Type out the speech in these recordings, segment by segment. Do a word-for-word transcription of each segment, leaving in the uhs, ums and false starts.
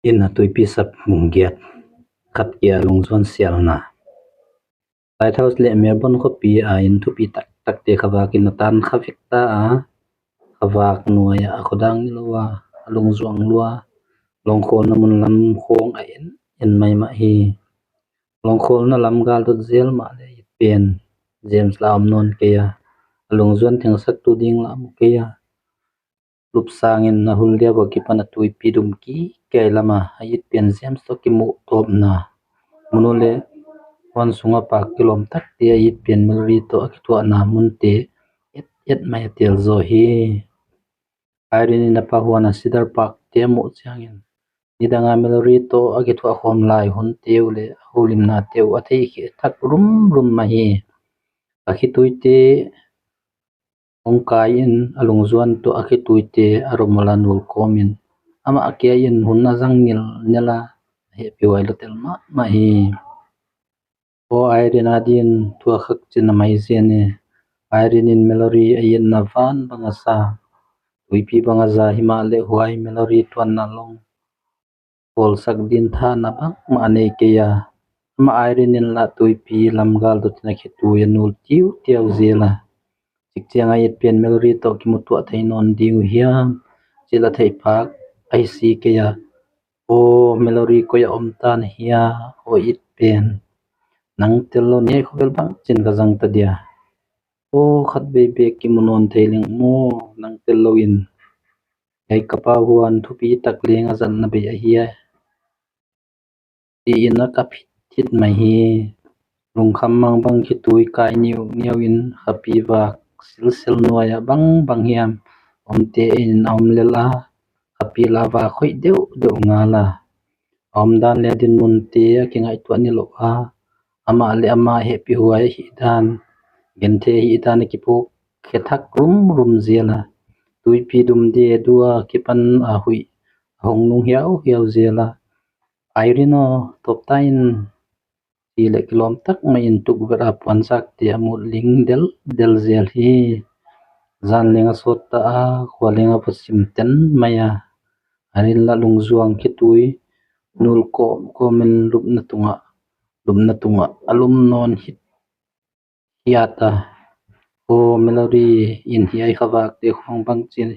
In a tuipi sap bung giat. Khat kia lungzuan sialna. Lighthouse leh Melbourne khopi a in thupi taktakte kha vak in a tan kha vek ta a, kha vak nuai a khodang ni lou a, a lungzuang lua, longkhawlna mun lam khawng a en en maimah hi. Longkhawlna lam gal dot zel mahleh it pen James la om nawn kei a, a lungzuan thengsaktu ding la mu kei a. Lupsang in a hul dia va kipan a tuipi dum kikei lam a, a it pen James toh kimuh tawpna mun uh leh huan sung a pak kilawm takte a it pen Mallory toh a kithuahna munte et et mai a tel zaw hi. Irene in a pa huan a Cedar Park te a muh chiangin, nidang a Mallory toh a kithuah khawm lai hunte uh leh a houlimnate uh a theih khia thak rumrum mah hi. A khituite hong kai in a lungzuan toh a khituite a rom ula nul kawm in, amah kia in hun a zang nilnel a, a hehpihhuai lua tel mahmah hi. Aw Irene, a din thu a khak chin a mai zen e. Irene in Mallory a itna van bang a sa, tuipi bang a za himahleh huai Mallory tuanna long khawlsak din thahna bangmah nei kei a. Amah Irene in la tuipi lam gal dot in a khitui a nul tiutiau zel a. Chik chiang a it pen Mallory toh kimu tuah thei nawn ding uh hiam chih la theih phak ahi si kei a. Aw Mallory, koi a om ta na hia, aw it pen. Nang tel lou in hiai khovel bangchin ka zang ta dia. Aw khatvei bek kimu nawn thei leng maw, nang tel lou in. Hiai ka pa huan thupi tak leng a zatna bei ahi a, chi in a kap hithit mai hi. Lungkham mangbang khitui kai niuniu in khapi vak silsel nuai a bangbang hiam omte en in a om lel a, khapi la vak hoih deuhdeuh ngal a, a omdan leh a dinmunte a kingaihtuah nilouh a, amah leh amah hehpihhuai ahihdan, genthei ahihdan a kiphawk khia thak rumrum zel a, tuipi dum deuhdeuh a kipan a huih a hong nung hiauhiau zel a. Irene aw, tawp ta in, chi leh kilawm tak mai in tukverh a puanzakte a mut ling deldel zel hi. Zan leng a sawt ta a, khua leng a va sim ten mai a. Irene la lungzuang khitui nul kawmkawm in lupna tungah, lupna tungah a lum nawn hithit a. Aw Mallory, in hiai kha vakte khawng bangchin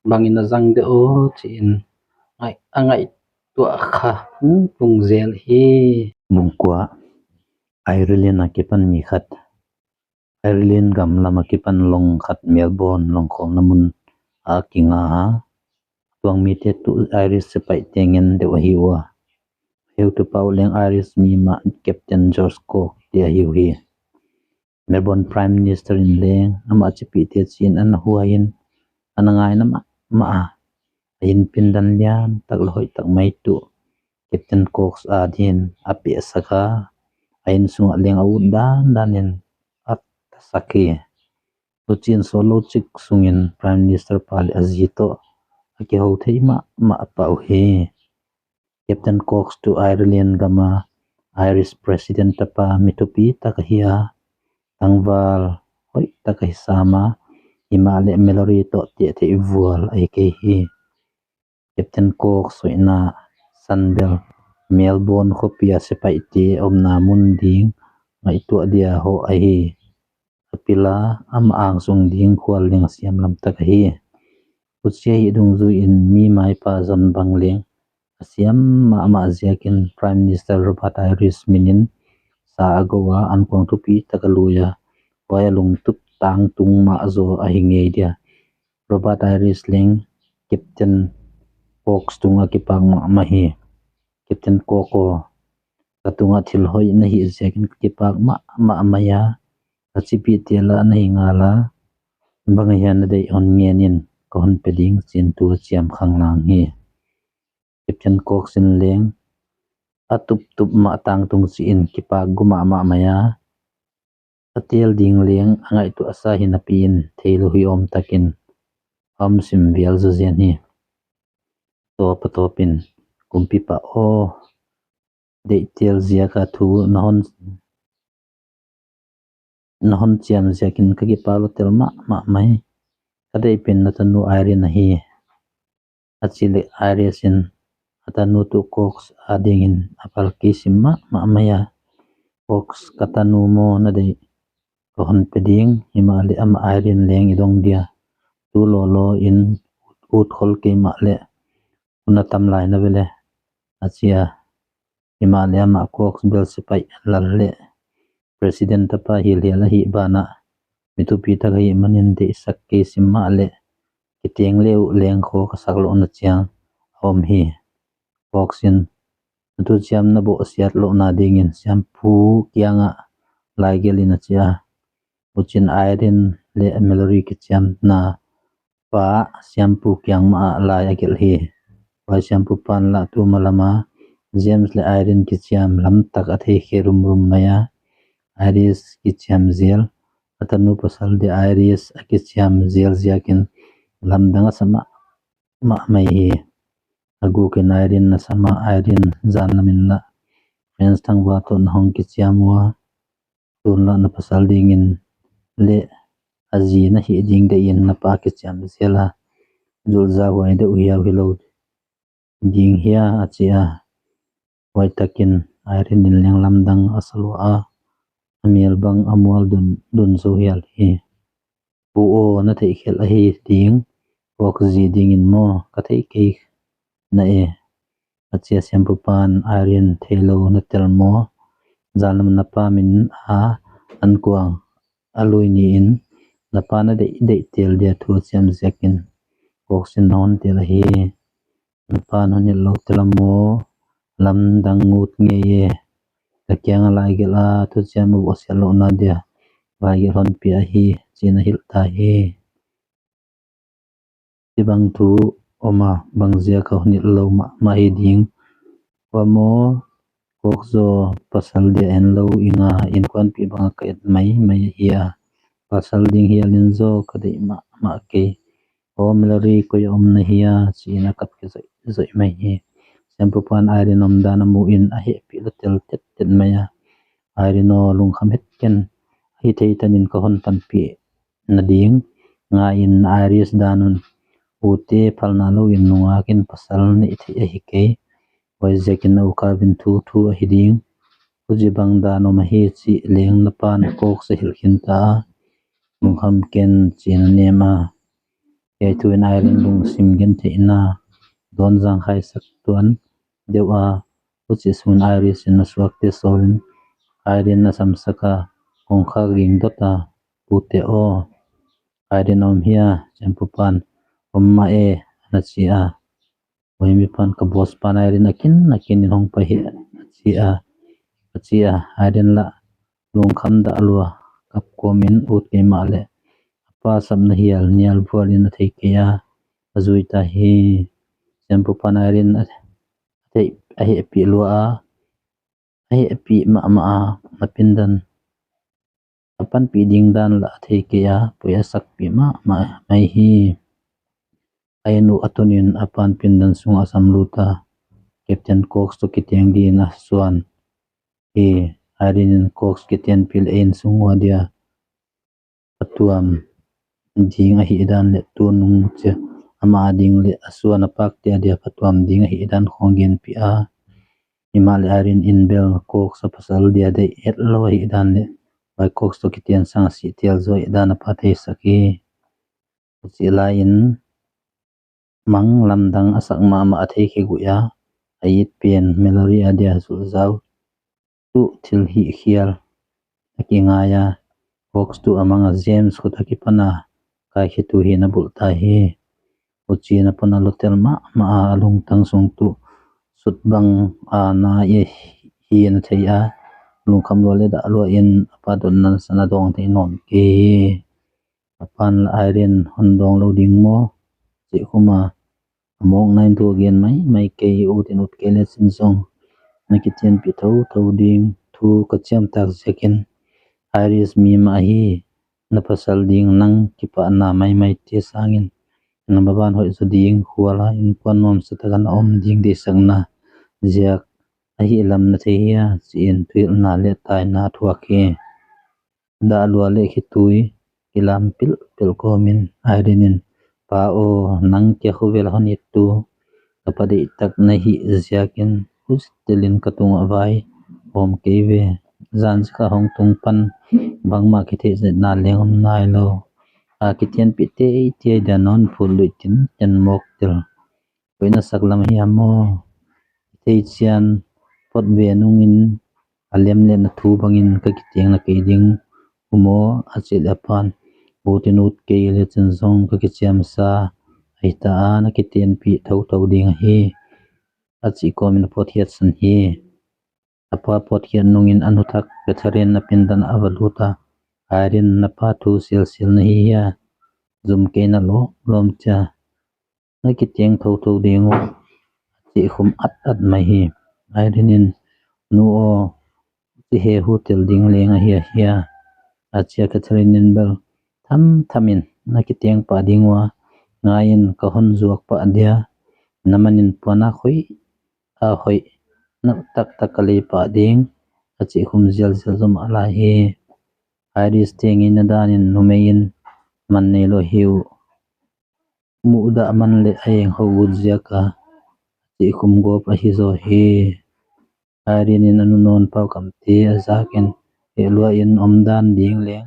bangin a zang de aw, chi in a ngaihtuah kha phungphung zel hi. Bung kua. Ireland a kipan mi khat. Ireland gam lam a kipan long khat Melbourne longkhawlna mun a kinga a, tuang mite tuh Irish sepaihte ngen deuh ahi ua. Heutupa uh leng Irish mi mah Captain George Cox te ahi uhi. Melbourne Prime Minister in leng amah chipihte chi in ana huai in, ana ngaina mahmah a, a in pindan lian tak leh hoih tak mai tuh Captain Cox a din a pehsak a, a in sungah leng a ut dandan in a tasak hi. Huchiin sawtlou chik sungin Prime Minister pa leh a zi toh a kihou thei mahmah pah uhi. Captain Cox tuh Ireland gam a Irish President tapa mi thupi tak ahi a, tangval hoih tak ahi sam a, himahleh Mallory toh tehtheih vual ahi kei hi. Captain Cox hoihna, Sunbelt, Melbourne khopi a sepaihte omna mun ding ngaihtuah dia hoh ahi. A pil a, amah angsung ding khual leng a siam lam tak ahi. Huchia hih dungzui in mi maipa zon bang leng a siam mahmah ziakin Prime Minister Robert Iris min in sa a gou a, ankuang thupi tak a lui a, huai a lungtup tangtung mah zaw ahi ngei dia. Robert Iris leng Captain Cox tungah kipak mahmah hi. Captain Cox aw, ka tungah thil hoih na hih ziakin ka kipak mahmah mai a, ka chipihte lah na hi ngal a, bang ahia na deih hon ngen in, ka hon pe ding, chiin thu a chiam khanglang hi. Captain Cox in leng a tuptup mah tangtung chiin kipak gu mahmah mai a, a tel ding leng a ngaihtuah sa hi napi in theilou hi awm takin a om sim vial zaw zen hi. Tawp a tawp in, Kumpipa aw, deihtel ziak a thu na hon, na hon chiam ziakin ka kipak lua tel mahmah mai. Ka deih pen na tanu Irene ahi. A chih leh Iris in, a tanu tuh Cox adingin a phal kei sim mahmah mai a. Cox ka tanu maw na deih, ka hon pe ding, himahleh amah Irene leng i dong dia. Tu lolo in ut khol kei mahleh, hun a tam lai na ve le, a chi a. Himahleh amah Cox bel sepaih lal leh President tapa hilhial ahih banah, mi thupi tak ahih manin deihsak kei sim mahleh, kiteng leh uh leng khawk a sak louhna chiang a om hi. Cox in, na thuchiam na bohsiat louhna dingin siampu kiangah lai gelh in, a chi a. Huchiin Irene leh Mallory kichiamna pa siampu kiang mah ah lai a gelh hi. Huai siampu pan lah tu malam a James leh Irene kichiam lam tak a thei khe rumrum mai a. Iris kichiam zel, a tanu pasal dia Iris a kichiam zel ziakin lamdang a sa mahmah mai hi. A gukin Irene na sam a, Irene, zan lam in lah friends thangvah toh na hong kichiam ua, tun lah na pasal dingin leh a zi na hih ding deih in na pa kichiam zel a, zulhzau huai deuh hiau hilou ding hia, a chi a. Huai takin Irene in leng lamdang a sa lua a, a mel bang a mual dun, dun zou hial hi. Pu aw, na theih khelh ahi ding, Cox zi dingin maw, ka theih kei na e, a chi a. Siampu pan Irene, theilou na tel maw, zan lam na pa min a ankuang a lui ni in, na pa na deih, deih tel dia thu a chiam ziakin Cox in na hon tel ahi. Na pa na hon hilh lou tel a maw, lamdang ngut ngei e. Ka kiang a lai gelh a, thuchiam a bohsiat louhna dia lai gelh hon pia ahi, chi'n a hilh ta hi. Chibang thu om a, bang ziak a hon hilh lou mahmah hi ding. Ua maw, Cox zaw pasal dia en lou ing a, innkuanpih bang a ka et maimai ahi a. Pasal ding hial in zaw ka deih mahmah kei. Aw Mallory, koi a om na hia, chi'n a kap khe zoih, zoih mai hi. Siampu pan Irene omdan a mu in a hehpih lua tel tettet mai a. Irene aw, lungkham het ken, hithei tan in ka hon panpih na ding ngai in, Iris dan un. Ute phalna lou in nungak in pasal neih theih ahi kei. Huaiziakin na u Calvin thu thu ahi ding. Huchibang dan om ahi chih leng na pa'n Cox a hilh khin ta a. Lungkham ken, chi'n a nem a. Hiai thu in Irene lungsim gentheihna dawn zangkhai sak tuan deuh a. Huchi sung in Iris in a suakte sawl in, Irene a samsak a, kongkhak ging dot a, pute aw, Irene om hia, siampu pan, om mah e, ana chi a. Huai mi pan ka boss pan Irene a kin, a kin in hong pai hi, a chi a, a chi a. Irene lah lungkham dah lua, kap kawm in ut kei mahleh, a pa sapna hial nial vual in a thei kei a, a zui ta hi. Siampu pan Irene a thei, a hehpih lua a, a hehpih mahmah a, na pindan a panpih ding dan lah a thei kei a, poi a sakpih mahmah mai hi. A inn uh a tun in a pa'n pindan sung a sam lut a, Captain Cox toh kiteng dingin a suan hi. Irene in Cox kitenpih leh a inn sung ua dia phatuam ding ahihdan leh tunung chia amah a ding leh a suan a pakte a dia phatuam ding ahihdan khong genpih a. Himahleh Irene in bel Cox a pasal dia deih hetlou ahihdan leh huai Cox toh kiten sang a sih tel zaw ahihdan a pa theisak hi. Huchi lai in mang lamdang a sak mahmah a thei khe guih a, a it pen Mallory a dia zulhzau tuh thil hihkhial a kingai a, Cox tuh a mang a James khut a kipan a kaikhetu hi'n a bulh ta hi. Huchi'n a pon a lua tel mahmah a, a lungtang sung tuh sut bang a na hi, hi'n a thei a, lungkham lua leh dah lua in a pa dotna san a dawng thei nawn kei hi. A pa'n lah Irene hon dawng lou ding maw, chih khum a, a mawkna in thu a gen maimai kei, ut in ut kei leh chin zong na kitenpih thouthou ding, thu ka chiam tak ziakin. Iris, mi mah hi, na pasal ding nang kipahna maimaite sangin na maban hoih zaw ding, khual a innkuan nuamsa tak a na om ding deihsakna ziak ahihlam na thei hia, chi'n thuhilhna leh taina thuak hi. Dah lua leh khitui kilam pilpil kawm in Irene in, Pa aw, nang kia khovel a hon ittu Ka pa deihtak na hih ziakin, huchitelin ka tungah vai om kei ve. Zan zik a hong tung pan bangmah kitheihsiatna leng om nailou. A kitenpih teitei dia non phut luih tin ken mawk tel. Koi na sak lam hiam maw? Thei chian phot ve nungin a lem leh na thu bangin ka kitenna kei ding uh maw, a chih leh a pa'n, ut in ut kei lechin zong ka kichiamsa ahi ta a, na kitenpih thouthou ding ahi, a chih kawmin a phawt hiat san hi. A pa phawt hiat nungin a nu thak Catherine a pindan a va lut a, Irene, na pa thu silsil na hi hia? Zum kei na lawmlawm chia. Na kiteng thouthou ding uh, a chih khum atat mai hi. Irene in, nu aw, chi he hu tel ding leng ahi a hia, a chi a. Catherine in bel thamthamin, na kiteng pah ding ua, ngai in ka hon zuak pah dia, na manin puannak hoih a hoih, na taktak ka lei pah ding, a chih khum zialzial zomah lai hi. Iris te ngeina danin numei in man neilou hi uh. Muhdah man leh a eng hou ut ziak a, a chih khum gawp ahi zaw hi. Irene in a nu nawn pau kamte a zakin, heh lua in omdan ding leng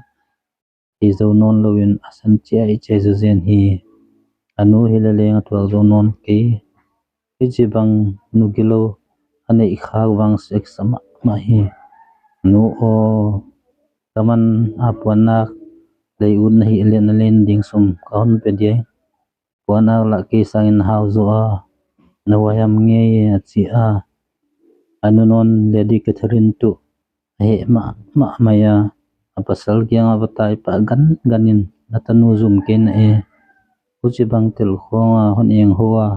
hi zou nawn louin a san chiaichiai zawzen hi. A nu hi leleng a tuak zou nawn kei. Hichibang nu gilou a neih khak vang sek sa mahmah hi. Nu aw, ka man a puannak lei ut na hih leh na len ding sum ka hon pe dia. Puannak lah kei sangin hau zaw a, na huai hiam ngei, a chi a. A nu nawn Lady Catherine tuh a heh mahmah mai a, a pasal kiangah va tai pah ganganin, na tanu zum kei na e. Huchibang tel khawng a hon eng hou a,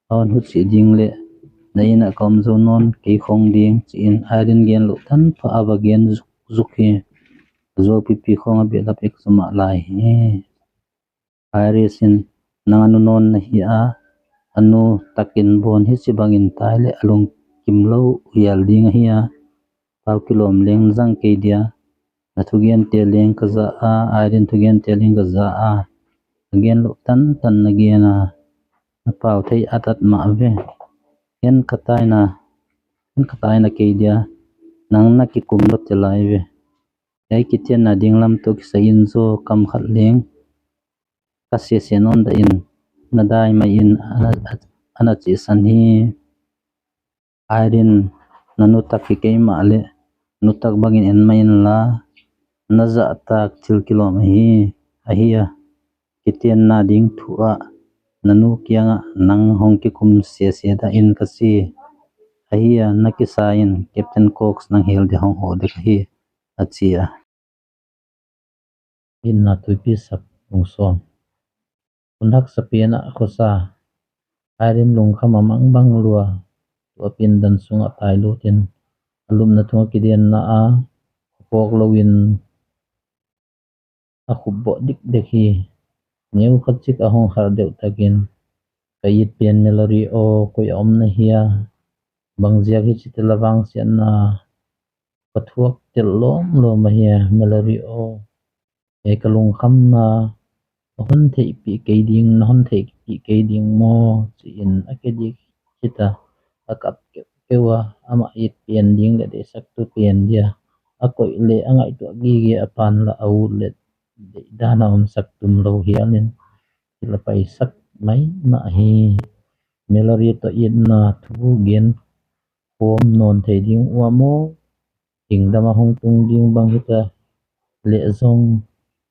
a hon huchih ding leh na inn ah ka om zou nawn kei khong ding, chi in Irene gen louh tanpha a va gen zukzuk hi. Zuau pipi khawng a behlap ek zomah lai hi. Iris in, nang a nu nawn na hi a, a nu takin bawn hichibangin tai leh a lungkim lou hial ding ahi a, pau kilawm leng zang kei dia. Na thugente leng ka za a, Irene thugente leng ka za a, a gen louh tantan na gen a, na pau thei atat mah ve. Hiai ka taina, hiai ka taina kei dia, nang na kikum lou te lai ve. Hiai kitenna ding lam toh kisai in zaw kam khat leng ka sese nawn dah in, na dai mai in, ana, ana chih san hi. Irene, na nu tak hi kei mahleh, nu tak bangin en mai inla, na zahtak thil kilawm ahi, ahi a. Kitenna ding thu ah, na nu kiangah nang hong kikum sese dah in ka chi. Ahi a, na kisa in Captain Cox nang hel dia hong hoh dek ahi, a chi a. Hinna tuipi sak bung sawm. Hun haksa pen ah khosa Irene lungkham a mangbang lua, tua pindan sungah tai lut in, a lupna thung a kidenna ah, a pawk louin a khupboh dikdek hi. Neu khat chik a hong khar deuh takin, ka it pen Mallory aw, koi a om na hia? Bang ziak hichi tel a vangsiatna ka thuak tel lawmlawm ahia, Mallory aw? Hiai ka lungkhamna a hon theihpih kei ding, na hon theihpih kei ding maw, chi in a ke dik chita, a kap keuhkeuh a, amah it pen ding leh deihsaktu pen dia a koih leh a ngaihtuah gige a, pan lah a ut leh deihdan a omsak tum lou hial in, thil a paisak maimah hi. Mallory toh itna thu gen khawm nawn thei ding ua maw? Hingdam a hong tung ding bang hita leh zong,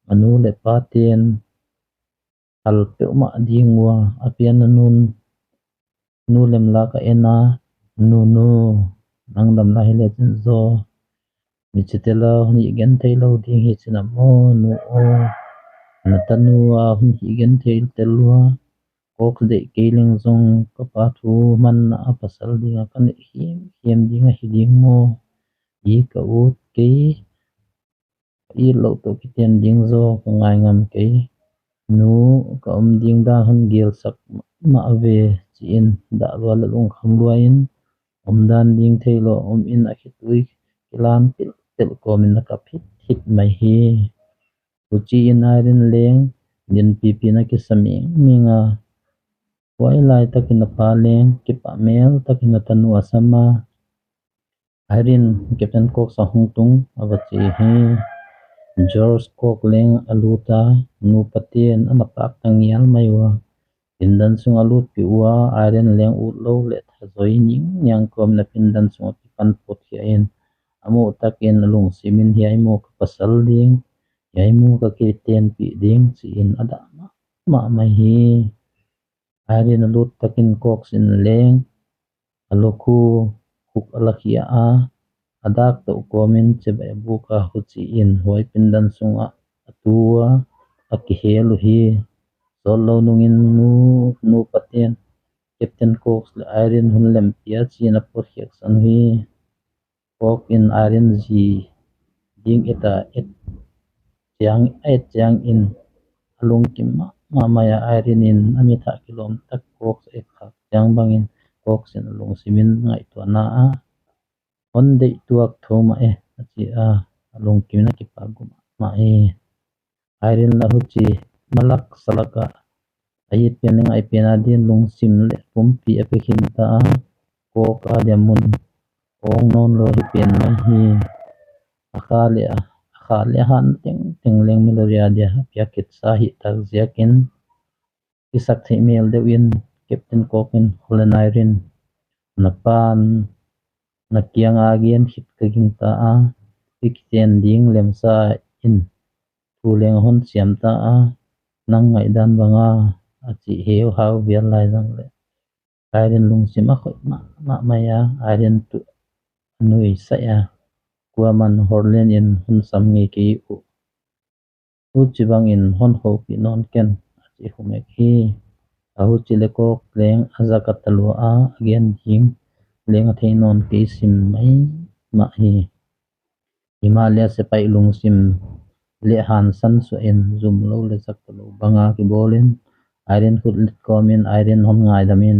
a nu leh pa ten hal peuhmah ding ua, a pianna nu'n nu lem la ka en a, nu nu, nang dam lai hi lechin zaw, mi chitela hon hih genthei lou ding hi china maw, nu aw? Na tanu a hon hih genthei tel lua, Cox deih kei leng zong, ka pa thu manna a pasal ding a ka neih hiamhiam ding ahi ding maw? I ka ut kei, ka it louh toh kiten ding zaw ka ngai ngam kei. Nu, ka om ding dan hon gelsak mah ve, chi in dah lua leh lungkham lua in, omdan ding theilou om in a khitui kilam pilpil kawm in a kap hithit mai hi. Huchi in Irene leng din pipi in a kisa mengmeng a, Huai lai takin a pa leng kipahmel takin a tanu a sam a. Irene, Captain Cox a hong tung a va chi hi. George Cox leng a lut a, nupaten ana pakta ngial mai ua. Pindan sung a lutpih ua, Irene leng utlou leh thazoi ningniang kawmin a pindan sung a kipan phot khia in, a muh takin a lungsim in, "Hiai maw ka pasal ding, hiai maw ka kitenpih ding," chiin a dah mahmah mai hi. Irene a lut takin Cox in leng a lukhu khuk a la khia a, a dak toh kawmin chibai a buk a, huchiin huai pindan sungah a tu a, a kihel uhi. Sawtlou nungin nu, nupaten Captain Cox leh Irene hon lem pia chiin a pawt khiaksan uhi. Cox in Irene zi ding et a, et chiang, et chiangin a lungkim mahmah mai a. Irene in a mit ah kilawm tak Cox et khak chiang bangin Cox in a lungsim in ngaihtuahna a, "Hon deih tuak thou mah e," a chi a, a lungkim in a kipak mahmah e. Irene lah huchi malak salak a, a it pen leh ngai pen adin lungsim leh pumpi a pe khin ta a, Cox adia mun awng nawnlou hi pen mai hi. A kha leh a, a kha leh a han tengteng leng Mallory adia a piak kit sa hi tak ziakin, kisaktheih mel deuhin Captain Cox in, "Khol en Irene, na pa'n na kianga gen khit ka gingta a, i kiten ding lemsa in thu leng hon siam ta a, nang ngaihdan bang a," a chih heuhau vial lai zang leh Irene lungsim a khoih mahmah mai a, Irene tuh a nuisai a, "Kuaman Horland in hon sam ngei kei uh. Huchibangin hon houpih nawn ken," a chi khumek hi. A huchi leh Cox leng a zak a ta lua a, a gen ding leng a thei nawn kei sim maimah hi. Himahleh a sepaih lungsim leh hansan suahin zumlou leh zakta lou banga kibawlin, Irene khut lit kawmin, "Irene, hon ngaidam in,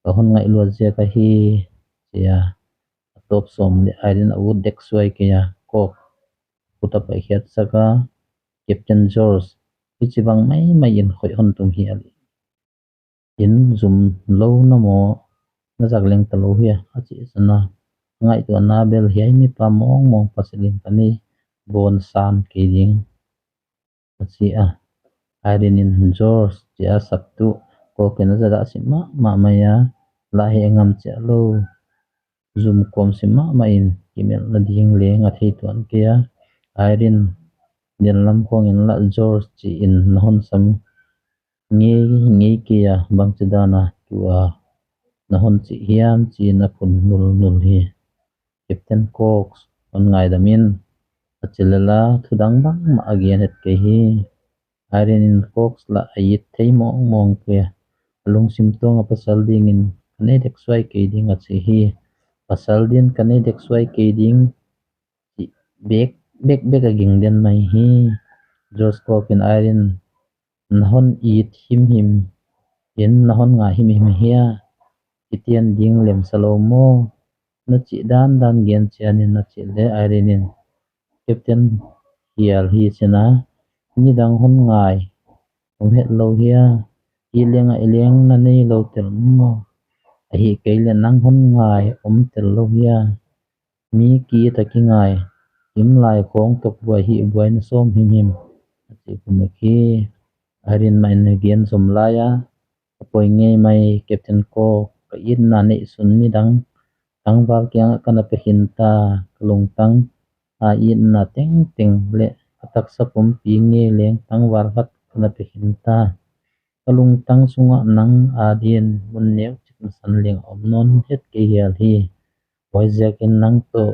ka hon ngaihluat ziak ahi," chi a, a tawp sawm leh Irene a ut dek suai kei a, Cox khut a paikhiat sak a, "Captain George, hichibang maimai in khoih hon tum hial in, zumlou na maw, na zak leng ta lou hia?" a chih san a, "Ngaihtuahna bel hiai mipa mawngmawng pasal in ka nei bawn san kei ding," a chi a. Irene in, "George," chi a sak tuh Cox in a zadah sim mahmah mai a, lah heh ngam chiah lou, zum kawm sim mahmah in, kimelhna ding leng a thei tuan kei a. Irene, den lam khawngin lah George chiin na hon sam ngei ngei kei a, bangchidan a tua na hon chih hiam chiin a phun nulnul hi. Captain Cox, hon ngaidam in, a chi lel a, thudang bangmah a gen het kei hi. Irene in Cox lah a it thei mawngmawng kei a, a lungsim tuang a, "Pasal dingin ka nei dek suai kei ding," a chi hi. "Pasal din ka nei dek suai kei ding," chih bek bek bek a ging den mai hi. George Cox in Irene, "Na hon it himhim in, na hon ngai himhim hia? Kiten ding lemsa lou maw? Na chih dandan gen chian in," a chih leh Irene in, "Captain hial hi," chi a, "Midang hon ngai om het lou hia? It leng a i leng na neilou tel maw? Ahihkeileh nang hon ngai om tel lou hia? Mi ki-it a kingai, him lai khawng toh buai hi buai na sawm himhim," a chi khumek hi. Irene mah in a gen zom lai a, "A poi ngei mai, Captain Cox, ka itna neihsun midang tangval kiangah ka na pe khin ta, ka lungtang a itna tengteng leh ka taksa pumpi ngei leng tangval khat ka na pe khin ta. Ka lungtang sungah nang adin mun neuchik nasan leng om nawn het kei hial hi. Huaiziakin nang toh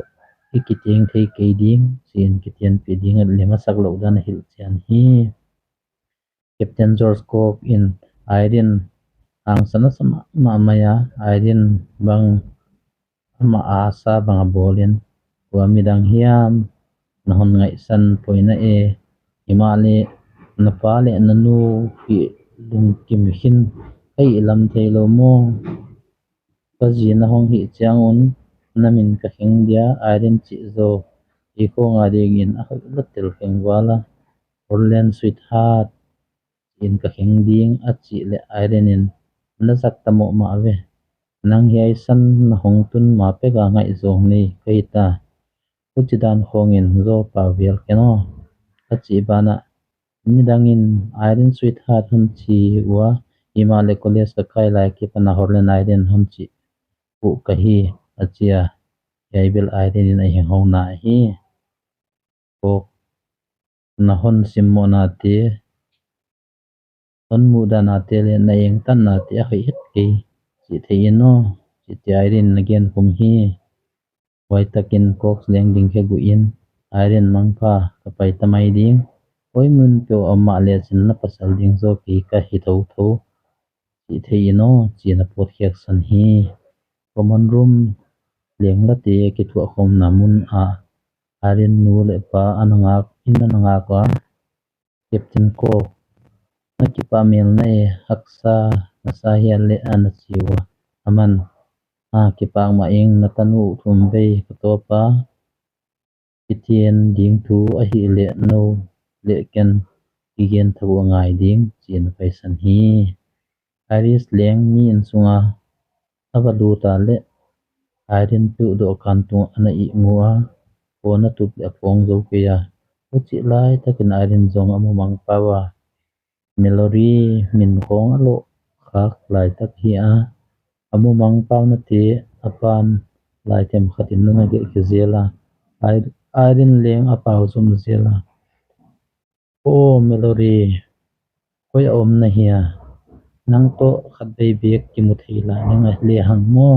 i kiteng thei kei ding," chiin kitenpih ding a lem a sak louh dan a hilh chian hi. Captain George Cox in Irene hangsan a sa mahmah mai a, Irene bang amah a sa bang a bawlin, "Kua midang hiam na hon ngaihsan poi na e, himahleh na pa leh na nu hih lungkim khin ka hihlam theilou maw? Ka zi na hong hih chiang un na min ka kheng dia, Irene chih zaw i khawng adingin a hoih lua tel kheng val a, Horland sweetheart in ka kheng ding," a chih leh Irene in, na zak ta mahmah ve. Nang hiai san na hong tun ma pek a ngaihzawng nei ka hi ta. Huchidan khawng in zaw pah vial ken aw, ka chih banah, nidang in Irene sweetheart hon chi ua, himahleh college ka kai lai kip a na Horlen Irene hon chi uh ka hi, a chi a. Hiai bel Irene in a hing hou na hi. Coke na hon simmohna te, hon muhdahna te leh na engtanna te a hoih het kei chih thei in aw, chih te Irene in a gen khum hi. Huai takin Coke leng ding khe guh in, Irene, mangpha, ka pai ta mai ding. Huai mun peuh a om mahleh chin na pasal ding zaw kei ka hi thouthou chih thei in aw, chi in a pawt khiaksan hi. Common room leng late kithuahkhawmna mun ah Irene nu leh pa ana ngak, inn ana ngak ua, Captain Coke, na kipahmel na e, haksa na sa hia leh, ana chi ua. Aman, a, kipak mah ing, na tanu uh thum vei ka tawp a, kiten ding thu ahihleh nou leh ken kigen thou a ngai ding, chi in a paisan hi. Iris leng mi inn sunga a va lut a leh Irene tuh dawhkan tungah ana ihmu a, phone a tup leh a phawng zou kei a. Huchih lai takin Irene zong a mumang pah ua. Mallory min khawng a loh khak lai tak hi a. A mumang pauna te a pan lai themkhat in ana gelh khe zel a. Ai-, Irene leng a pau zom zel a. Aw Mallory, koi a om na hia? Nang toh khatvei bek kimu thei lai leng a lehang maw?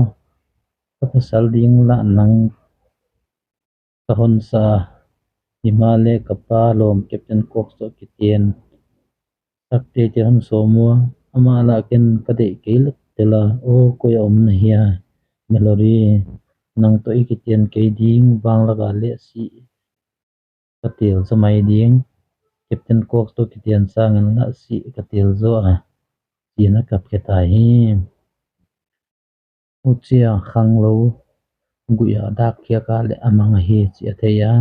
Ka pasal ding lah nang ka hon sa, himahleh ka pa lawm Captain Cox toh kiten sak teitei hon sawm ua, amah lah ken ka deih kei lel a. Aw, koi a om na hia? Mallory, nang toh i kiten kei ding, vanglak a leh sih ka tel zaw mai ding. Captain Cox toh kiten sangin lah sih ka tel zaw a, chi in a kap khe ta hi. Huchia khanglou guih a dak khiak a leh a mang ahi chih a thei a,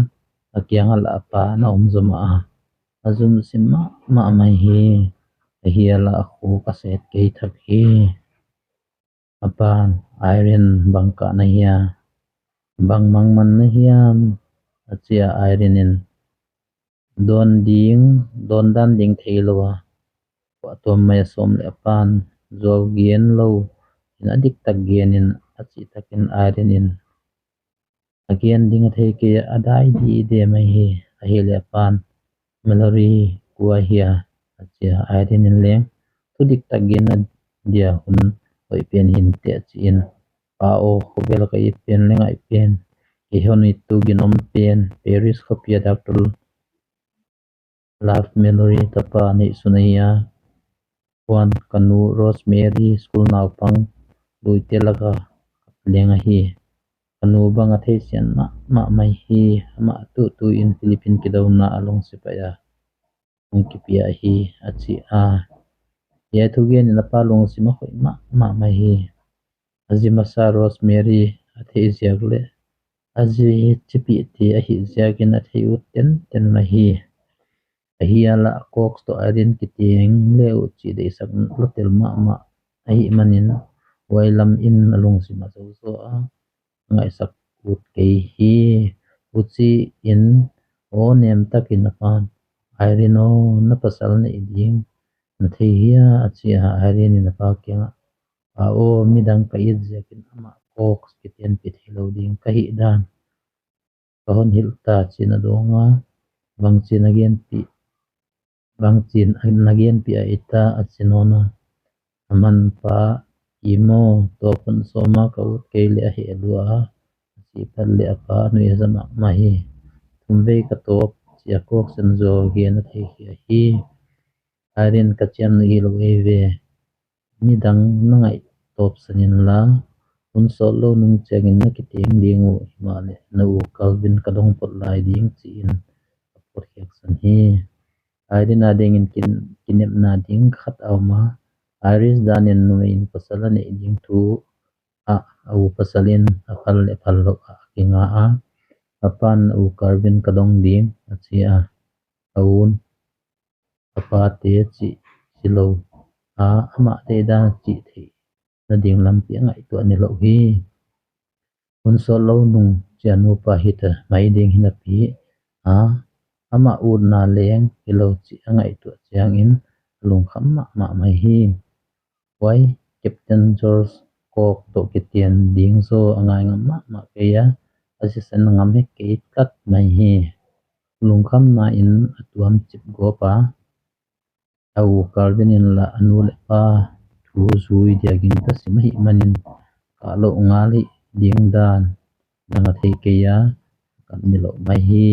a kiang ah lah a pa ana om zomah a, a zum sim mahmah mai hi. Ahihleh a khuk a set kei thak hi. A pan, Irene, bang kah na hia? Bang mangman na hiam? A chi a Irene in, dawn ding, dawn dan ding theilou a, khuatuam mai a sawm leh a pan, zuau gen lou in a diktak gen in a chih takin Irene in a gen ding a thei kei a, a dai dide mai hi. Ahihleh a pan, Mallory, kua hia? A chi a Irene in leng, thu diktak genna dia hun hoih pen hi inteh, chi in. Pa aw, khovel ka it pen leh ngaih pen, kei hon it tu ginom pen, Paris khopi a doctor Love Mallory tapa neihsun ahi a. Huan ka nu Rosemary school naupang luite laka leng ahi. Ka nu bang a theisiam mahmah mai hi, amah tuh tuin Philippine kidouna a lungsim pai a hong kipia hi, a chi a. Hiai thugen in a pa lungsim a khoih mahmah mai hi. A zi masa Rosemary a theih ziak leh a zi chipihte ahih ziakin a thei ut tenten mai hi. Ahihleh Cox toh Irene kiteng le uh chih deihsak lua tel mahmah ahihmanin, huai lam in a lungsim a zou zaw a, ngaihsak ut kei hi. Huchiin aw nem takin a pan, Irene aw, na pasal neih ding na thei hia? A chi a Irene in a pa kiangah, Pa aw, midang ka it ziakin amah Cox kitenpih theilou ding ka hih dan ka hon hilh ta, chi in a dawng a. Bangchin a genpih, bangchin na genpih ahia, a chi nawn a. Aman, Pa, i maw, tua pun sawma ka ut kei leh a heh lua a, a chih phat leh a pa nui a za mahmah hi. Thumvei ka tawp, chi a Cox in zaw gen a thei khia hi. Irene, ka chiamnuih hilou eive. Midang na ngaihtawp san inla, hun sawtlou nung chiangin na kiteng ding uh, himahleh na u Calvin ka dong phot lai ding, chi in a pawt khiaksan hi. Irene adingin kin-, kinepna ding khat a om a. Iris danin numei in pasal a neih ding thu ah a u pasal in a phal leh phal louh ah a kinga a. A pan, U Calvin ka dong ding, a chi a. A un, a pate chih hilou, a, amah deihdan chih theihna ding lampi a ngaihtuah nilouh hi. Hun sawtlou nung chia nupa hita mai ding hinapi a, amah utna leng hilou chih a ngaihtuah chiangin a lungkham mahmah mai hi. Huai Captain George Cook toh kitian ding zaw a ngai ngam mahmah kei a, a sisan ngam hek kei tlat mai hi. Lungkhamna in a tuam chip gawp a, a u Calvin in lah a nu leh pa thu zui dia gingta sim ahihmanin, kah louh ngal hi ding dan dang a thei kei a, a kam nilouh mai hi.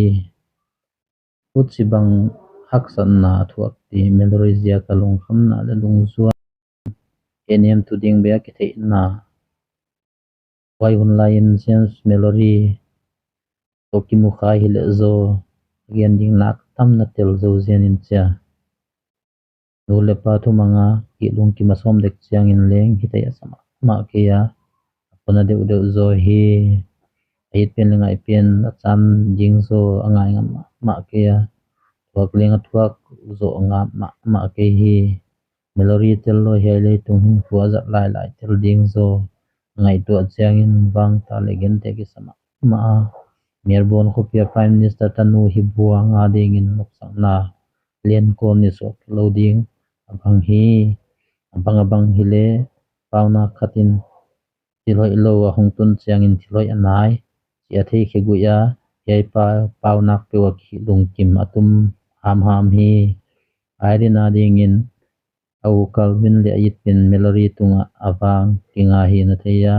Huchibang haksatna a thuak te Mallory ziak a lungkhamna leh lungzuan, hehnem tu ding bek a kitheihna, huai hun lai in James Mallory toh kimu kha hileh zaw, a gen ding nak tam na tel zou zen in chia, nu leh pa thumang a kihlungkim a sawm dek chiangin leng hithei a sa mahmah kei a, a puna deuhdeuh zaw hi. A it pen leh ngai pen a chan ding zaw a ngai ngam mahmah kei a, thuak leng a thuak zaw ngam mahmah kei hi. Mallory tel lou hiai leitung hinkhua zat lailai tel ding zaw a ngaihtuah chiangin vangta leh gente a kisa mahmah a. Melbourne khopi a Prime Minister tanu hi buang a dingin nopsakna len kawl ni suak lou ding a bang hi. A bang a bang hileh, paunak khat in thil hoihlou a hong tun chiangin thil hoih a nai chih a theikhe guih a, hiai pa paunak peuh a kihlungkim a tum hamham hi. Irene a dingin a u Calvin leh a it pen Mallory tungah a vang kinga hi na thei a,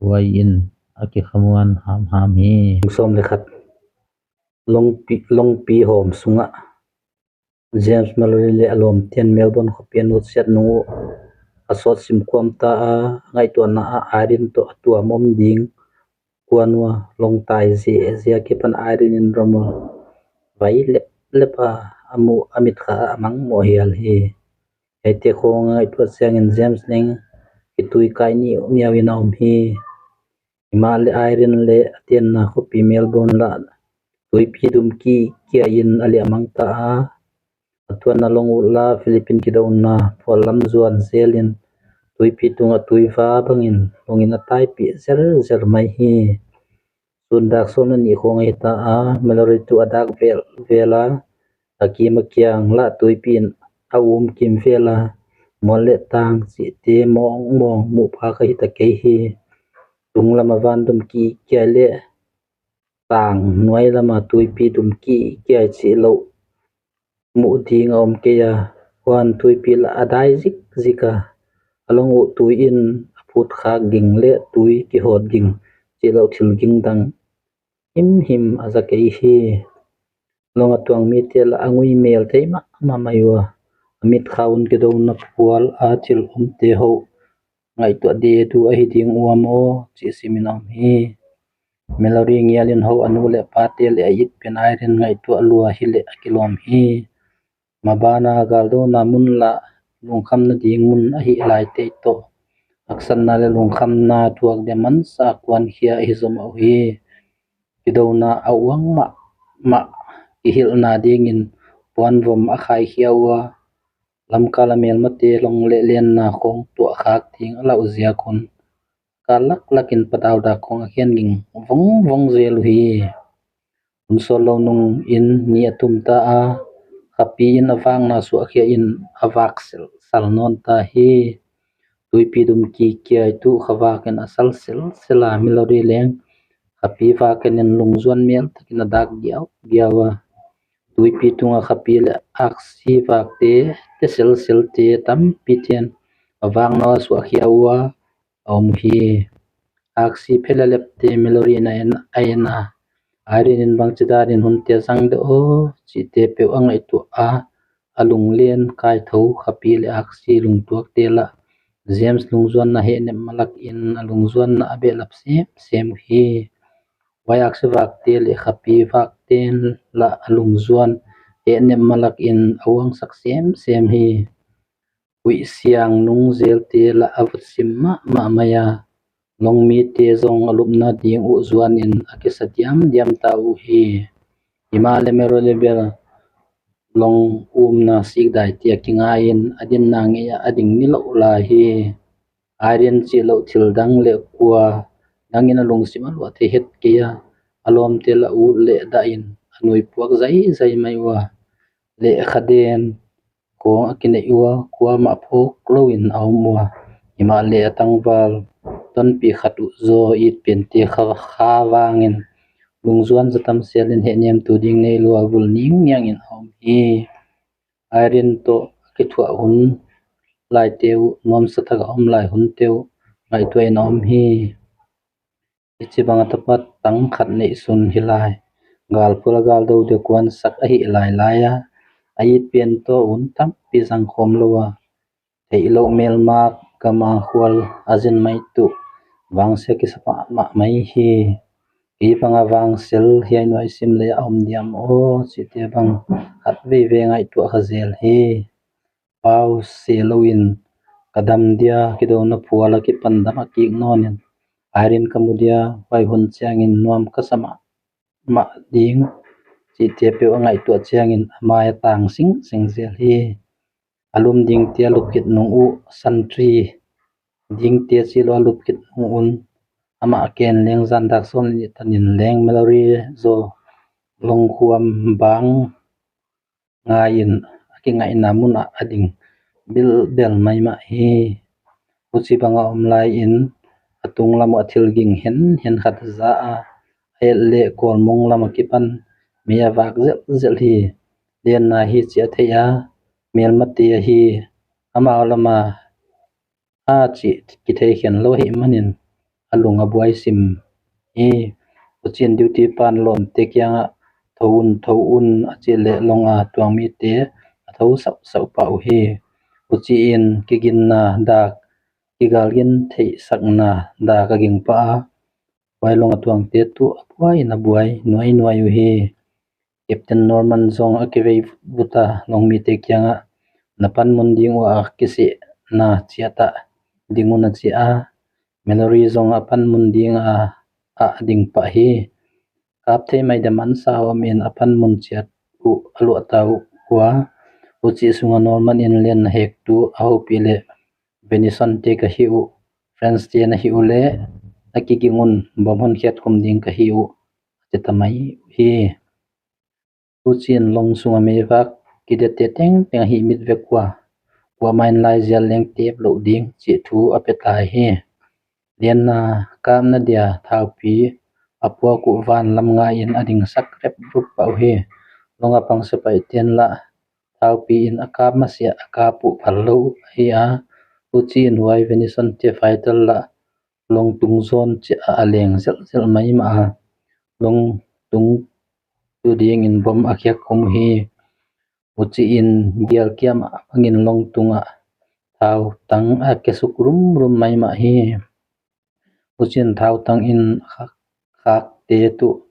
huai in a kikhamuan hamham hi. Sawm leh khat. Longpi, longpi hawm sungah James Mallory leh a lawmte'n Melbourne khopi a nutsiat nung uh a sawt sim kuam ta a, ngaihtuahna ah Irene toh a tuam om ding kuan ua, lawng tai ziahziah akipan Irene in ram a vai leplep a, a mu a mitkha ah a mang mawh hial hi. Hiaite khawng a ngaihtuah chiangin James leng kitui kai niauhniau in a om hi. Himahleh Irene leh a tenna khopi Melbourne lah tuipi dum kihkiai in a liamang ta a. A tuanna long uh lah Philippine kidouna phual lam zuan zel in tuipi tungah tuiva bangin long in a taipih zelzel mai hi. Sun dak sawm leh nih khawng ahi ta a, Mallory tuh a dak velvel a, a kim a kiang lah tuipi in a um kimvel a, mual leh tang chihte mawngmawng muh phak ahi ta kei hi. Tunglam a van dum kihkiai leh tang nuai lam a tuipi dum kihkiai chih louh muh ding a om kei a, huan tuipi lah a dai zikzik a, a long uh tui in a phut khak ging leh tui kihawt ging chih louh thil ging dang himhim a za kei hi. Long a tuang mite lah a ngui mel thei mahmah mai ua, a mitkha un kidouna phual a thil omte hou ngaihtuah detu ahi ding ua maw chih sim in a om hi. Mallory ngial in hou a nu leh pate leh a it pen Irene ngaihtuah lua hileh a kilawm hi. Maban a galdouna mun lah lungkhamna ding mun ahih laite toh haksatna leh lungkhamna thuak dia mansa kuankhia ahi zomah uhi. Kidouna a uang mahmah, kihilhna dingin puanvom a khaikhia ua, lamkal a melmate long leh lenna khawng tuah khak ding a lauh ziak un, kal laklak in padau dak khawng a khen ging vongvong zel uhi. Hun sawtlou nung in ni a tum ta a, khapi in a vakna suahkhia in a vak selsel nawn ta hi. Tuipi dum kihkiai tuh kha vak in a sal selsel a, Mallory leng khapi vak in lungzuan mel takin a dak giaugiau a. Tuipi tunga khapi leh aksi vakte, te selselte tampi ten a vakna suahkhia ua a om hi. Aksi phelalepte Mallory in a en, a en a, Irene in bangchidan in hunte zang de aw chihte peuh a ngaihtuah a, a lunglen kaithou khapi leh aksi lungtuakte lah James lungzuanna hehnep malak in a lungzuanna a behlap semsem uhi. Huai aksi vakte leh khapi vakte'n lah a lungzuan hehnep malak in a uangsak semsem hi. Huih siang nung zelte lah a vutsim mahmah mai a, longmite zong a lupna ding uh zuan in a kisa diamdiam ta uhi. Himahleh Mallory bel long umna sikdai te a kingai in a dinna ngei a a ding nilouh lai hi. Irene chihlouh thil dang leh kua dang in a lungsim a luah thei het kei a, a lawmte la ut leh dah in a nui puak zaizai mai ua, lehkhaden khawng a kineih ua, kuamah phawk lou in a om ua. Himahleh a tangval tonpih khat uh zaw it pente kha, kha vang in lungzuan zaw tam sel in hehniamtu ding neilou a vul ningniang in a om hi. Irene toh a kithuah hun laite uh, nuamsa tak a om lai hunte uh ngaihtuah in a om hi. Hichibang a tapa tang khat neihsun hi lai. Galphual a galdou deuh kuan sak ahi lailai a, a it pen toh hun tampi zang khawm lou a, theihlouh melmak gam a khual a zin mai tuh vangsia kisa mahmah mai hi. Kei bang a vangsel hiai nuai sim leh a om diam aw chihte bang khat veivei ngaihtuah kha zel hi. Pau se lou in ka dam dia, kidouna phual a kipan dam a kik nawn in, Irene ka mu dia, huai hun chiang in nuam ka sa mahmah ding chihte peuh a ngaihtuah chiang in a mai a tang singseng zel hi. A lum dingte a lupkit nung uh, santri dingte chihlouh a lupkit nung un, amah ken leng zan dak sawm leh nih tan in leng Mallory zaw long khuam bang ngai in a kingaihna mun ah a ding bilbel maimah hi. Huchibang a om lai in a tunglam uah thil ging henhen khat a za a, a et leh kawlmong lam a kipan mei a vak zelhzelh hi. Lenna hi chih a theih a, melmate ahi, amau lam a a chih kithei khen lou ahihman in a lung a buai sim hi. Huchiin duty pan lawmte kiang ah, thou un, thou un, a chih leh long a tuang mite a thou sauhsauh pah uhi. Huchiin kiginna dak, kigalgin theihsakna dak a ging pah a, huai long a tuangte tuh a buai in a buai nuainuai uhi. Captain Norman zong a kivei vut a, longmite kiang ah, na panmun ding ua a kisihna chiat ah ding un, a chi a. Mallory zong a panmun ding a, a ding pah hi. Kap thei mai dia mansa om in a panmun chiat uh a luah ta uh ua. Huchi sung a Norman in lian na hek tu a houpih leh, Venetian te ka hi uh, French te na hi uleh, na kiging un, bom hon khiat khum ding ka hi uh, a chi ta mai uhi. Huchiin long sung a meivak kidette tengteng a hihmit vek ua, kuamah in laizial leng tep louh ding chih thu a pe ta hi. Lianna kapna dia thaupi a puak uh van lam ngai in a ding sak reprup pah uhi. Long a pang sepaihten lah thaupi in a kap masiah a kap uh phal lou ahi a. Huchiin huai Venetian te fighter lah long tung zawn chiah a leng zelhzelh maimah a, long tung tu dingin bom a khiak khum uhi. Huchiin gial kiam a bangin long tung ah thautang a kisuk rumrum maimah hi. Huchiin thautang in khak, khakte tuh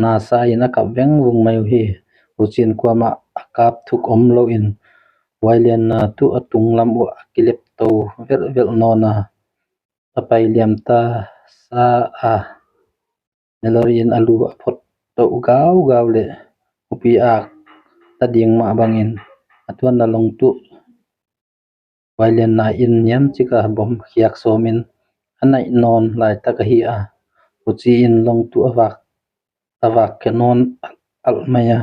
nasa in a kap vengvung mai uhi. Huchiin kuamah a kap thuk om lou in, huai lianna tuh a tunglam uah a kilep tou velhvelh nawn a, a pai liam ta sa a. Mallory in a lu a phot tou gaugau leh, hupi ak ta ding mah bangin, a tuanna long tuh huai lianna in niam chik a bom khiak sawm in a naih nawn laitak ahi a. Huchiin long tuh a vak, a vak khe nawn alh mai a.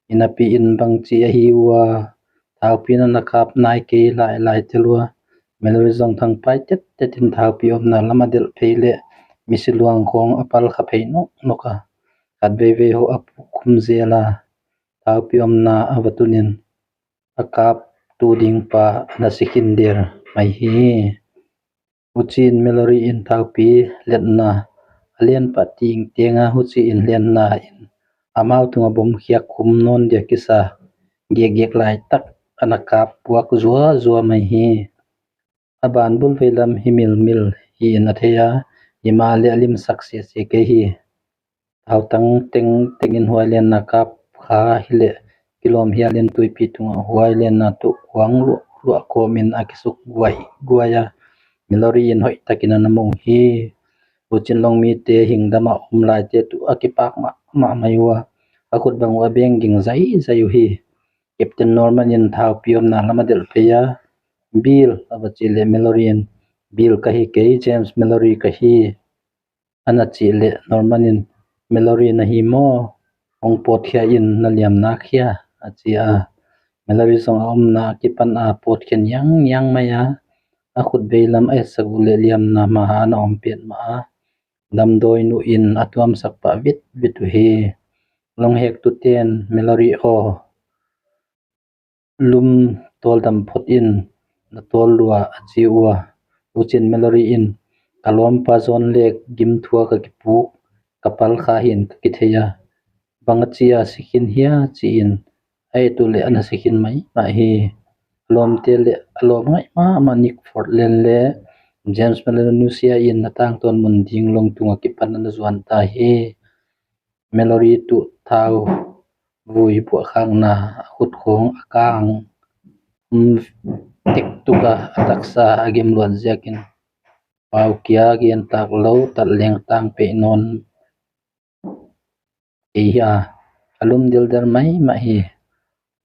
Inn a pi in bangchi ahi ua, thaupi in a na kap nai kei lailai tel ua. Mallory zong thangpai tettet in thaupi omna lam a delh phei leh, misi luang khawng a pal kha phei noknok a, khat veivei hoh a puk khum zel a, thaupi omna a va tun in, a kap tu ding pa a na si khin der mai hi. Huchiin Mallory in thaupi letna a lian pah tengteng a, huchiin lianna in amau tung a bom khiak khum nawn dia kisa giakgiak laitak a na kap puak zuazua mai hi. A ban bul veilam hi milmil hi in a thei a, himahleh a limsak sese kei hi. Thautang tengteng in huai lianna kap kha hileh, kilawm hial in tuipi tungah huai lianna tuh kuang luahluah kawm in a kisuk guaiguai a, Mallory in hoihtak in a na mu hi. Huchiin longmite hingdam a om laite tuh a kipak mahmah mai ua, a khut bang uah a beng ging zaizai uhi. Captain Norman in thau pi omna lam a delh phei a, Bill, a va chih leh Mallory in, Bill ka hi kei, James Mallory ka hi, ana chih leh Norman in, Mallory na hi maw, hong pawt khia in, na liamna khia, a chi a. Mallory zong a omna akipan a pawt khia niangniang mai a, a khut veilam a etsak uh leh liamna ma a na om petmah a, damdawi nu in a tuamsak pah vitvit uhi. Long hek tu ten, Mallory aw, lum tawldam phot in, na tawl lua, a chi ua. Huchiin Mallory in, ka lawmpa John leh gimthuak a kipuk, ka pal kha hi'n ka kithei a, bang a chi a si khin hia, chi in, a et uh leh ana si khin maimah hi. A lawmte leh a lawm ngaih mahmah Nick Fortland leh James Mallory nusia in a tangtawn mun ding Long tung akipan ana zuan ta hi. Mallory tuh thau vui buahkhakna a khut khawng a kang, um, tek tuk a, a taksa a gem luat ziakin pau kia gen tak lou, tat leng tang peih nawn kei hi a, a lum dilder maimah hi.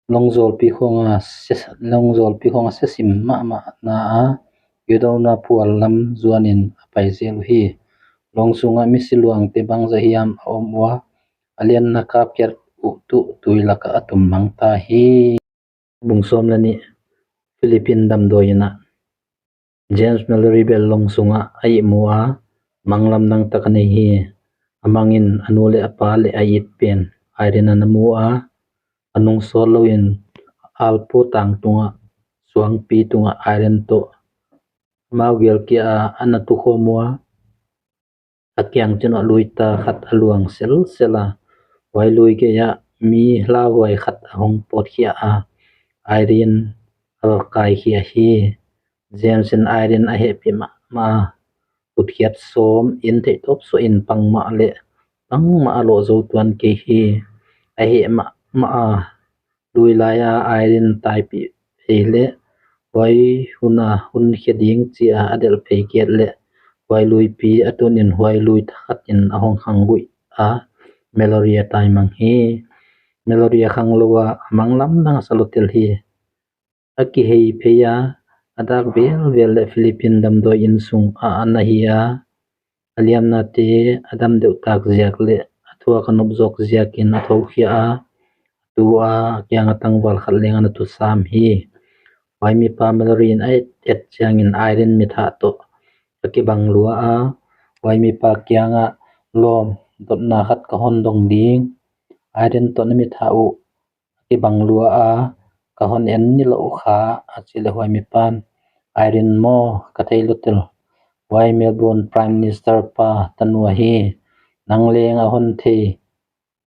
Long zawlpi khawng a se, long zawlpi khawng a se sim mahmah na a, Yudona phual lam zuan in a pai zel uhi. Long sung a misi luangte bangzah hiam a om ua, a lianna kap kiat uh tuh tui lak ah a tum mang ta hi. Bung sawm leh nih. Philip in damdawi inn ah. James Mallory bel long sung ah a ihmu a, mang lamdang tak a nei hi. A mang in a nu leh a pa leh a it pen Irene ana mu a, a nung sawt lou in alpawt tang tung ah, suangpi tung ah Irene toh amau gel kia a ana tukhawm ua, a kiang chin ah lui ta khat a luang selsel a, huai lui gei ah mi lauhuai khat a hong pawt khia a, Irene a va kai khia hi. James in Irene a hehpih mahmah a, khut khiat sawm in theihtawp suah in pang mah leh, pang mah a loh zou tuan kei hi. A heh mahmah a, lui lai a Irene taipih phei leh, huai hun a hun khe ding chi a a delh phei kiat leh, huai luipi a tun in huai lui thakhat in a hong khang guih a, Mallory a tai mang hi. Mallory a khang lou a, a mang lamdang a sa lou tel hi. A kihei phei a, a dak velvel leh Philip in damdawi inn sung ah ana hi a, a liamnate a dam deuh tak ziak leh a thuak a nop zawk ziakin a thou khia a, tu a kiang a tangval khat leng ana tu sam hi. Huai mipa Mallory in a et, et chiangin Irene mitha toh a kibang lua a, huai mipa kiang ah lawm dotna khat ka hon dong ding, Irene toh na mitha uh a kibang lua a, ka hon en nilouh kha, a chih leh huai mipa'n, Irene maw, ka thei lou tel, huai Melbourne Prime Minister pa tanu ahi, nang leng a hon thei,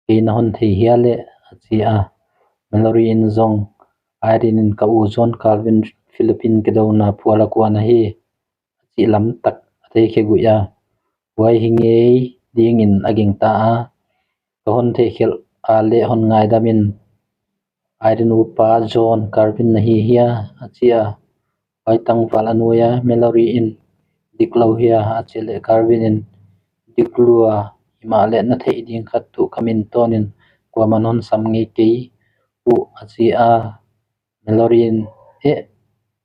kei na hon thei hia leh, a chi a. Mallory in zong, Irene in ka u John Calvin Philip in kidona phual a kuan ahi, a chih lam tak a thei khe guih a, huai hi ngei dingin a gingta a, ka hon theikhelh a leh hon ngaidam in, Irene upa John Calvin na hi hia, a chi a. Huai tangval a nuai a Mallory in, dik lou hia, a chih leh Calvin in, dik lua, himahleh na theih ding khat tuh ka min tawn in kuamah'n hon sam ngei kei uh, a chi a. Mallory in, eh,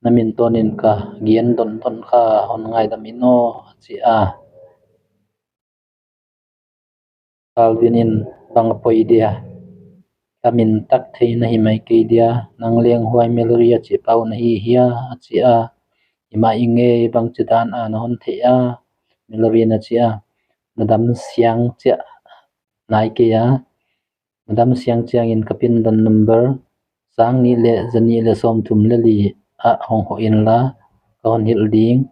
na min tawn in ka gen dondon kha, hon ngaidam in aw, a chi a. Calvin in, bang a poi dia, ka min tak thei na hi mai kei dia, nang leng huai Mallory a chih pa uh na hi hia, a chi a. Himah i ngei, bangchidan a na hon theih a, Mallory in a chi a. Na dam siang chiah nai kei a, na dam siang chiangin ka pindan number sang nih leh za nih leh sawmthum leh li ah hong hoh inla, ka hon hilh ding.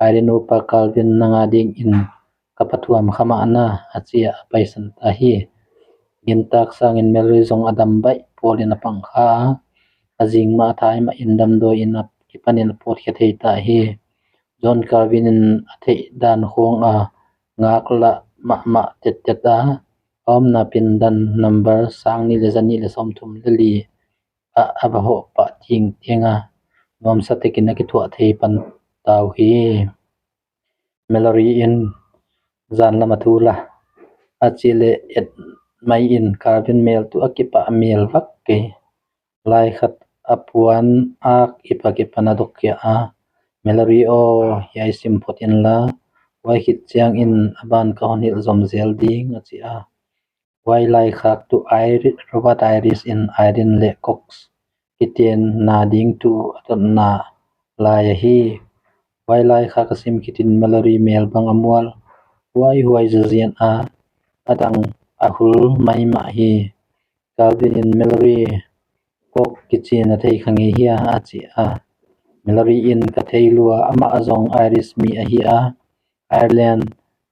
Irene upa Calvin nang a dingin ka pathuam kha mah na, a chi a, a paisan ta hi. Gintak sangin Mallory zong a dam baih pawl in a pang kha a, a zing mah a thai mah in damdawi inn akipan in a pawt khia thei ta hi. John Calvin in a theih dan khawng a ngaklah mahmah tettet a, a omna pindan number sang nih leh za nih leh sawmthum leh li ah a va hoh pah tingting a, nuamsa takin a kithuah thei pan ta uhi. Mallory in, zan lam a thu la, a chih leh et mai in Calvin mel tuh a kipah mel vak kei. Lai khat a puan ak i pak i pan a dok khia a, Mallory aw, hiai sim phot inla, huai khit chiangin a ban ka hon hilh zom zel ding, a chi a. Huai lai khak tuh Iris, Robert Iris in Irene leh Cox kitenna ding tuh a dotna lai ahi. Huai lai khak a sim khitin Mallory mel bang a mual huaihuai zaw zen a, a dang a hul maimah hi. Calvin in Mallory, Cox kichi na thei kha ngei hia, a chi a. Mallory in ka thei lua, amah zong Irish mi ahi a, Ireland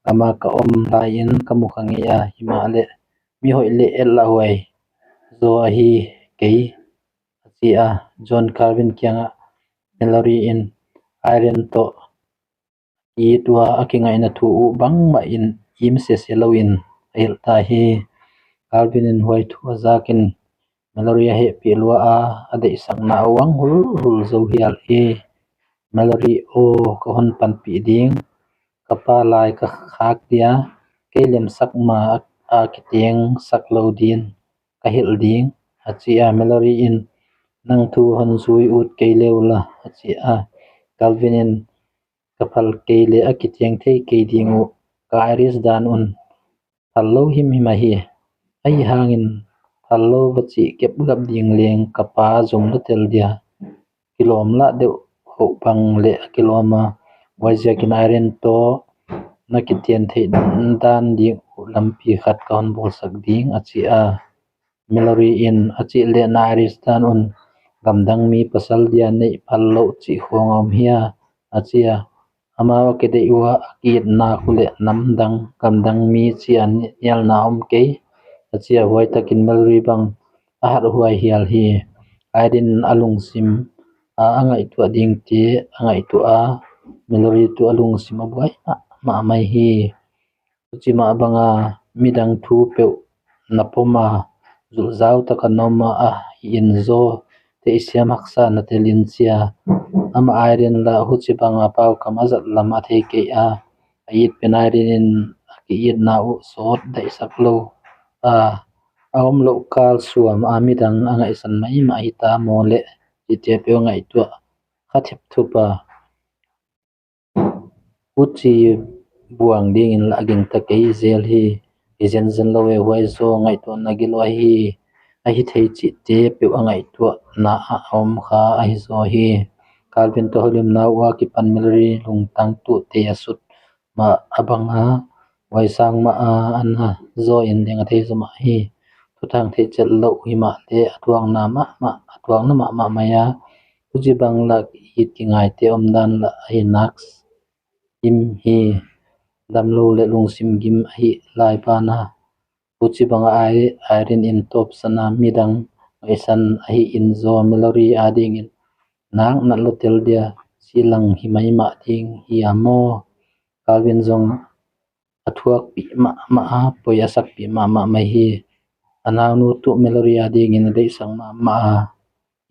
gam a ka om lai in ka mu kha ngei a, himahleh mi hoih leh et lah huai zaw ahi kei, a chi a. John Calvin kiangah Mallory in Irene toh i tua a kingaihna thu uh bangmah in im sese lou in a hilh ta hi. Calvin in huai thu a zak in Mallory a hehpih lua a, a deihsakna uh a hong hulhul zou hial hi. Mallory aw, ka hon panpih ding, ka pa lai ka khak dia, kei lemsak ma a, a kitengsak lou din ka hilh ding, a chi a. Mallory in nang thu hon zui ut kei le ula, a chi a. Calvin in ka phal kei leh a kiteng thei kei ding uh, ka Irish dan un phal lou himhim ahi. Ahihhangin phal lou va chih kep gap ding leng ka pa zum lua tel dia, kilawm lah deuh hoh bang leh a kilawm a, huaiziakin Irene toh na kiten theih dan ding uh lampi khat ka hon bawlsak ding, a chi a. Mallory in a chih leh na Irish dan un gamdang mi pasal dia neih phal louh chih khong a om hia, a chi a. Amau a kideih ua a kiitna uh leh namdang gamdang mi chia nialna om kei, a chi a. Huai takin Mallory bang a hathuai hial hi. Irene a lungsim a, a ngaihtuah dingte a ngaihtuah a, Mallory tuh a lungsim a buai mahmah mai hi. Huchi mah banga midang thu peuh na pom a, zulhzau taka na om a, ahi in zaw theihsiam haksa na tel in chia. Amah Irene lah huchi banga paukam a zat lam a thei kei a, a it pen Irene in a kiitna uh sawt daihsak lou a, a omlouh kal suam a midang a ngaihsan maimah hita maw leh, chihte peuh ngaihtuah kha thepthup a. Huchi buang dingin lah a gingta kei zel hi. I zenzen lou e, huai zaw ngaihtuahna gilou ahi. Ahi thei chihte peuh a ngaihtuahna a om kha ahi zaw hi. Calvin toh houlimna ua kipan Mallory lungtang tuh te a sut mah a banga, huai sang mah a ana zaw in ding a thei zaw mah hi. Thuthang theih chet louh himahleh a tuakna mahmah, a tuakna mahmah mai a, huchi bang lah it kingaite omdan lah ahi nak sim hi. Damlou leh lungsim gim ahih lai ban a, huchi banga Irene in tawpsan a midang ngaihsan ahi in zaw Mallory adingin nak natlou tel dia, silang hi maimah ding hi a maw. Calvin zong a thuakpih mahmah a, poi a sakpih mahmah mai hi. A naunu tuh Mallory adingin a deihsak mahmah a,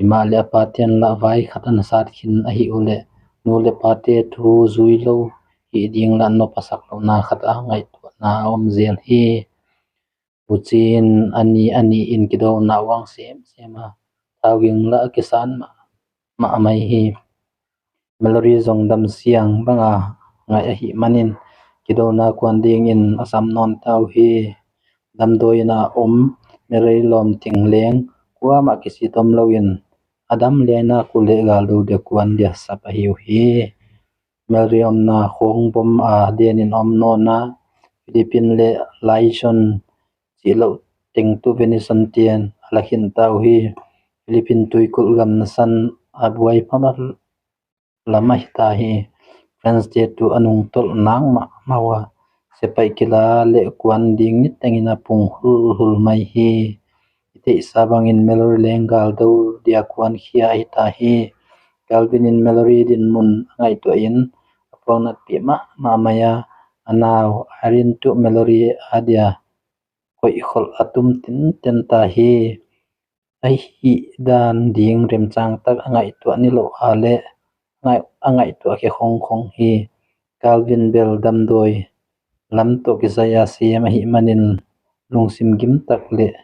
himahleh a pate'n lah vai khat ana sat khin ahih uleh, nu leh pate thu zui lou hih ding lah nop a sak louhna khat a ngaihtuahna a om zel hi. Huchiin a ni a ni in kidouna uang semsem a, thau ging lah a kisan mahmah mai hi. Mallory zong damsiang banga ngaih ahih manin kidouna kuan dingin a sam nawn ta uhi. Damdawi inn a om Mallory lawm ting leng kuamah kisit om louin, a dam liai nak uleh galdou dia kuan dia sap ahi uhi. Mallory omna khong bom a denin om nawn a, Philippine leh Luzon chihlouh teng tuh Venetian te'n a lakhin ta uhi. Philippine tuikulh gam nasan a buai phamawh lam ahita hi. French te tuh a nungtolh nak mahmah ua, sepaih kila leh kuan ding nitengin a pung hulhul mai hi. I theihsa bangin Mallory leng galdou dia kuan khia ahita hi. Calvin in Mallory dinmun a ngaihtuahin a puaknatpih mahmah mai a, a nau Irene tuh Mallory adia koihkholh a tum tinten ta hi. A hihdan ding remchang tak a ngaihtuah nilouh a leh, a ngaihtuah khe khongkhong hi. Calvin bel damdawi lam toh kisai a sem ahih manin lungsim gim tak leh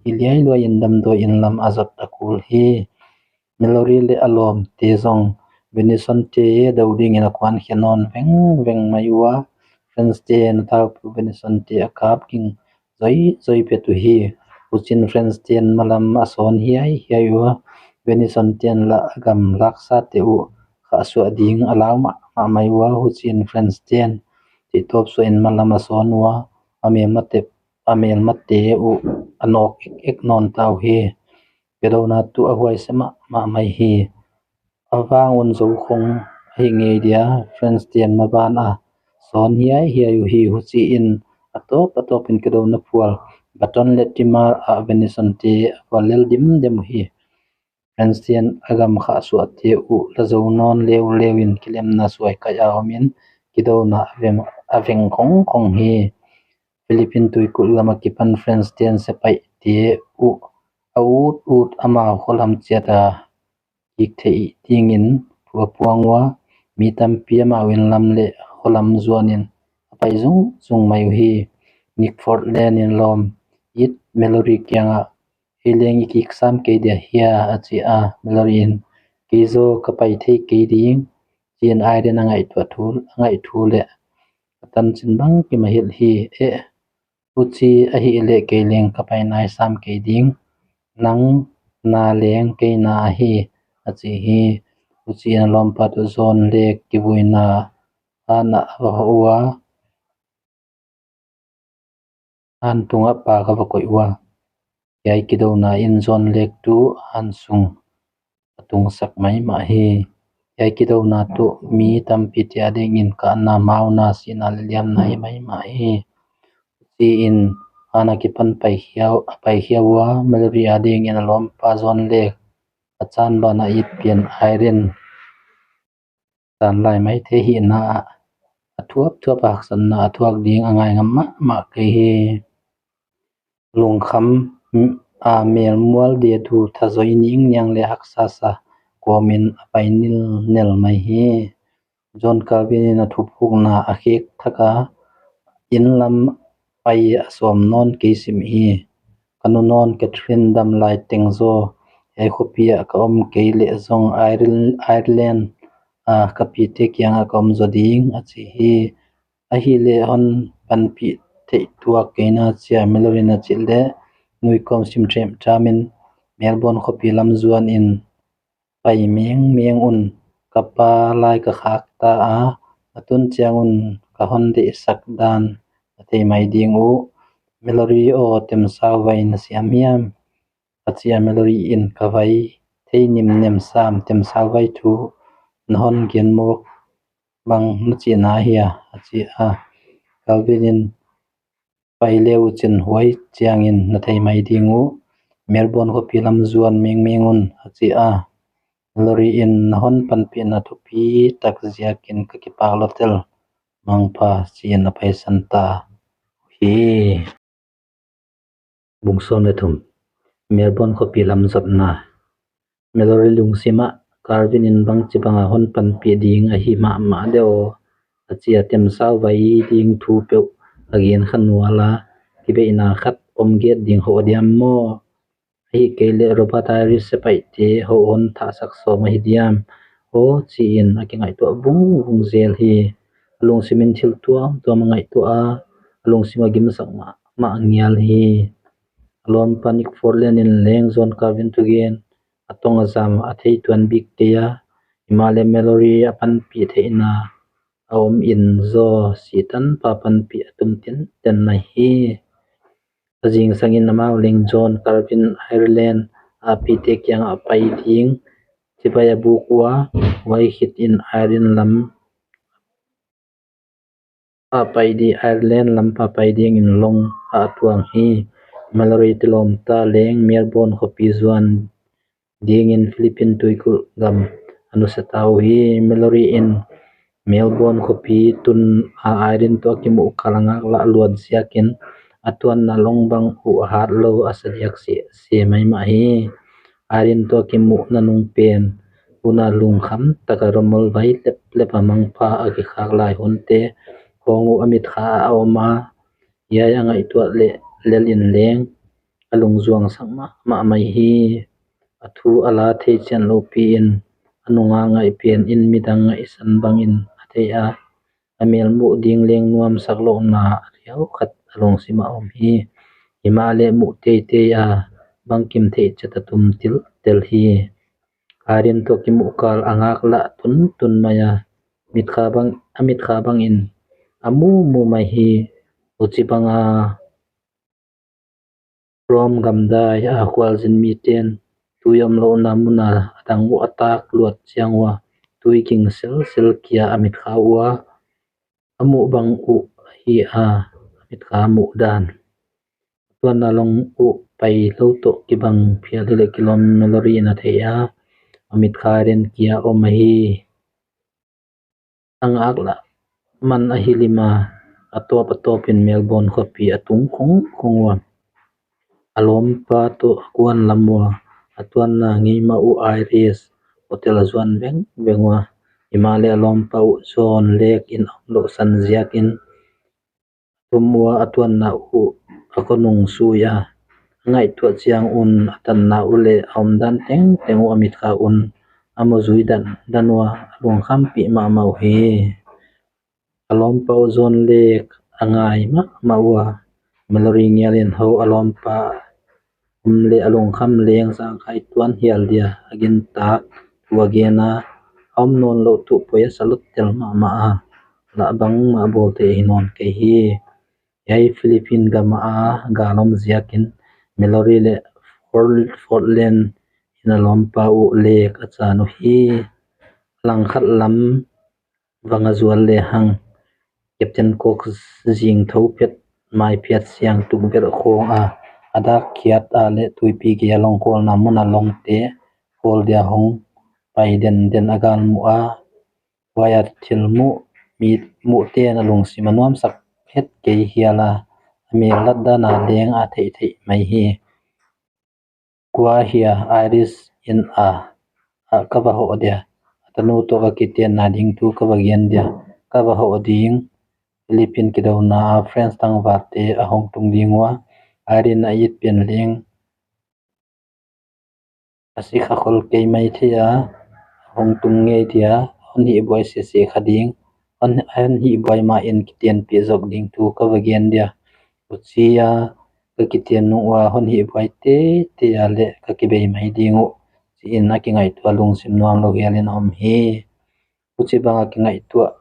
hi liailuai in damdawi in lam a zot a kul hi. Mallory leh a lawmte zong Venison te dou dingin a kuan khe nawn vengveng mai ua. Friends ten a taupi uh Venison te a kap ging zoizoi pet uhi. Huchiin Friends ten malam a sawn hiaihiai ua. Venison ten lah a gam laksate uh khahsuah ding a lau mahmah mai ua. Huchiin Friends ten chihtawp suahin malam a sawn ua. A melmate, a melmate uh a nawk ekek nawn ta uhi. Kedouna tuh a huaise mahmah mai hi. A vang un zou khong ahi ngei dia, Friends ten maban a sawn hiaihiai uhi. Huchiin a tawp a tawpin kedouna phual Baton leh Timar ah Venison te a vual lel dimdem uhi. Friends ten a gam khahsuahte uh la zou nawn leuleu in kilemna suaikaih a omin kedouna a veng, a veng khongkhong hi. Philippine tuikulh gam akipan Friends ten sepaihte uh a utut amau kholam chiat a kik theih dingin thu a puang ua. Mi tampi amau inn lam leh kholam zuanin a pai zungzung mai uhi. Nick Portland in lawm it Mallory kiangah, "Ei leng i kik sam kei dia hia?" a chi a. Mallory in, "Kei zaw ka pai thei kei ding," chiin Irene a ngaihtuah thu, a ngaih thu leh a tanchin bangkim a hilh hi. "Eh, huchi ahihleh kei leng ka pai nai sam kei ding. Nang na leng kei na ahi," a chi hi. Huchiin a lawmpa tuh John Lake kivuina ah a va hoh ua. An tungah pak a va koih ua. Hiai kedouna in John Lake tuh an sung a tungsak maimah hi. Hiai kedouna tuh mi tampite adingin kahna, mauna, sihna leh liamna hi maimah hi. Huchiin an akipan paikhia, paikhia ua. Mallory adingin a lawmpa John Lake a chan banah it pian Irene tan lai maithei hihna ah a thuapthuap a haksatna a thuak ding a ngai ngam mahmah kei hi. Lungkham a melmual dia tu thazoi ningniang leh haksa sa kawmin a pai nilnel mai hi. John Calvin in a thupukna a khek thak a, inn lam pai a sawm nawn kei sim hi. Ka nu nawn Catherine dam lai teng zaw hiai khopi ah ka om kei leh zong Ireland, Ireland a ka pite kiangah ka om zaw ding, a chi hi. Ahihleh hon panpih theih tuak kei na, chia Mallory in a chih leh nuikawm sim themtham in Melbourne khopi lam zuanin pai mengmeng un. Ka pa lai ka khak ta a, a tun chiang un ka hon deihsak dan na thei mai ding uh. Mallory aw, temsau vai na siam hiam? A chi a. Mallory in, ka vai thei nimnem sam, temsau vai thu na hon gen mawk bang na chihna hia? A chi a. Calvin in, pai le uchin huai chiangin na thei mai ding uh. Melbourne khopi lam zuan mengmeng un, a chi a. Mallory in, na hon panpihna thupi tak ziakin ka kipak lua tel, mangpha, chiin a paisan ta hi. Bung sawm leh thum. Melbourne khopi lam zotna. Mallory lungsim ah Calvin in bangchibang a hon panpih ding ahi mahmah de aw, a chi a. Temsau vai ding thu peuh a gen kha nual a, kibeihna khat om get ding hoh diam maw? Ahihkeileh Robert Irish sepaihte hoh hon thahsak sawm ahi diam aw, chiin a kingaihtuah vungvung zel hi. A lungsim in thil tuamtuam a ngaihtuah a, a lungsim a gimsak mahmah ngial hi. A lawmpa Nick Portland in leng John Calvin thugen a tong a zam a thei tuan bik kei a, himahleh Mallory a panpih theihna a om in zaw, Sitan pa panpih a tum tinten mai hi. A zingsang in amau leng John Calvin Ireland a pite kiangah a pai ding chibai a buk ua, huai khit in Ireland lam a pai di, Ireland lam a pai dingin long a tuang hi. Mallory tilawmta leng Melbourne khopi zuan dingin Philippine tuikulh gam a nusia ta uhi. Mallory in Melbourne khopi tun a Irene toh a kimuh kal a ngaklah luat ziakin a tuanna long bang uh a hat lou a sa diak sese maimah hi. Irene toh a kimuhna nung pen hun a lungkham taka romol vai leplep a mangpha a kikhak lai hunte khawng uh a mitkha a om a, hiai a ngaihtuah leh lel in leng a lungzuang sak mahmah mai hi. A thu a la thei chianlouh pi in, a nunga ngaih pen in midang ngaihsan bang in a thei a, a mel muh ding leng nuamsak louhna a riau khat a lungsim ah om hi. Himahleh muh teitei a, bangkim theih chet a tum tiltel hi. Irene toh kimuh kal a ngaklah tuntun mai a, mitkha bang, a mitkha bang in a mumu mai hi. Huchibang a Rome gamdai a khualzin miten tui omlouhna mun a dang uh a tak luat chiang ua, tui ging selsel kia a mitkha ua, a muh bang uh hi a, a mitkha muh dan. Tuanna long uh pailou toh kibang phial hileh kilawm Mallory in a thei a, a mitkha Irene kia om ahi. A ngaklah man a hilim a, a tawp a tawp in Melbourne khopi a tung khongkhong ua. A lawmpa toh a kuan lam ua, a tuanna ngei mah uh Iris hotel a zuan vengveng ua. Himahleh a lawmpa uh John Lake in a omlouh san ziakin, tum ua a tuanna uh a ko nungsui a, a ngaihtuah chiang un a tanna uh leh a omdan tengteng uh a mitkha un a mawzui dandan ua, a lungkhampih mahmah uhi. A lawmpa uh John Lake a ngai mahmah ua, Mallory ngial in hou a lawmpa om leh a lungkham leng zangkhai tuan hial dia a gintak thu a gen a, a om nawnlouh tuh poi a sa lottel mahmah a, lah bangmah bawl theih hi nawn kei hi. Hiai Philippine gam a gal om ziakin Mallory leh Fort-, Portland in a lawmpa uh Lake a chan uhi. Langkhat lam vang a zual lehang Captain Cox zing thou phet, mai phiat siang tukbelh khawng a, a dak khiat a leh tuipi gei a long khawlna mun a longte khawl dia hong pai denden a galmuh a, huai a thil muh, mi muhte'n a lungsim a nuamsak het kei hial a, a mel lat dan a leng a theihtheih mai hi. Kua hia Iris in a, a ka va hoh dia, a tanu toh ka kitenna ding thu ka va gen dia, ka va hoh ding, Philippine kidouna a French tangvalte a hong tung ding ua, Irene a it pen leng a sikha khol kei maithei a, hong tung ngei dia, hon hihbuai sese kha ding, hon, hon hihbuai ma in kitenpih zok ding thu ka va gen dia. Huchia ka kiten nung ua hon hihbuai teitei a leh ka kibei mai ding uh, chi in a kingaihtuah lungsim nuamlou hial in a om hi. Huchibang a kingaihtuah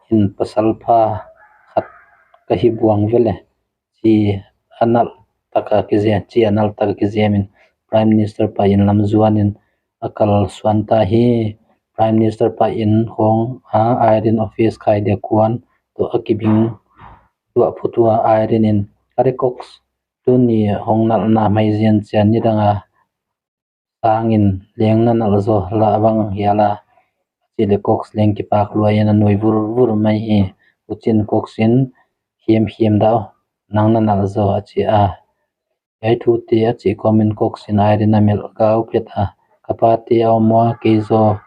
in pasal pha khat ka hi buang vele, chi a nalh tak a kizem, chi a nalh tak a kizem in Prime Minister pa in lam zuan in a kal suan ta hi. Prime Minister pa in khawng a Irene office khai dia kuan toh a kibing tuah phutu a Irene in, "Are Cox, tuni hong nalhna mai zen chiang nidang a sang in leng na nalh zaw lah bang hial a," a chih leh Cox leng kipak lua in a nui vurvur mai hi. Huchiin Cox in, "Hiam hiam dah, nang na nalh zaw," a chi a. Hiai thute a chih kawm in Cox in Irene a melh gau phet a, "Ka pate a om ua, kei zaw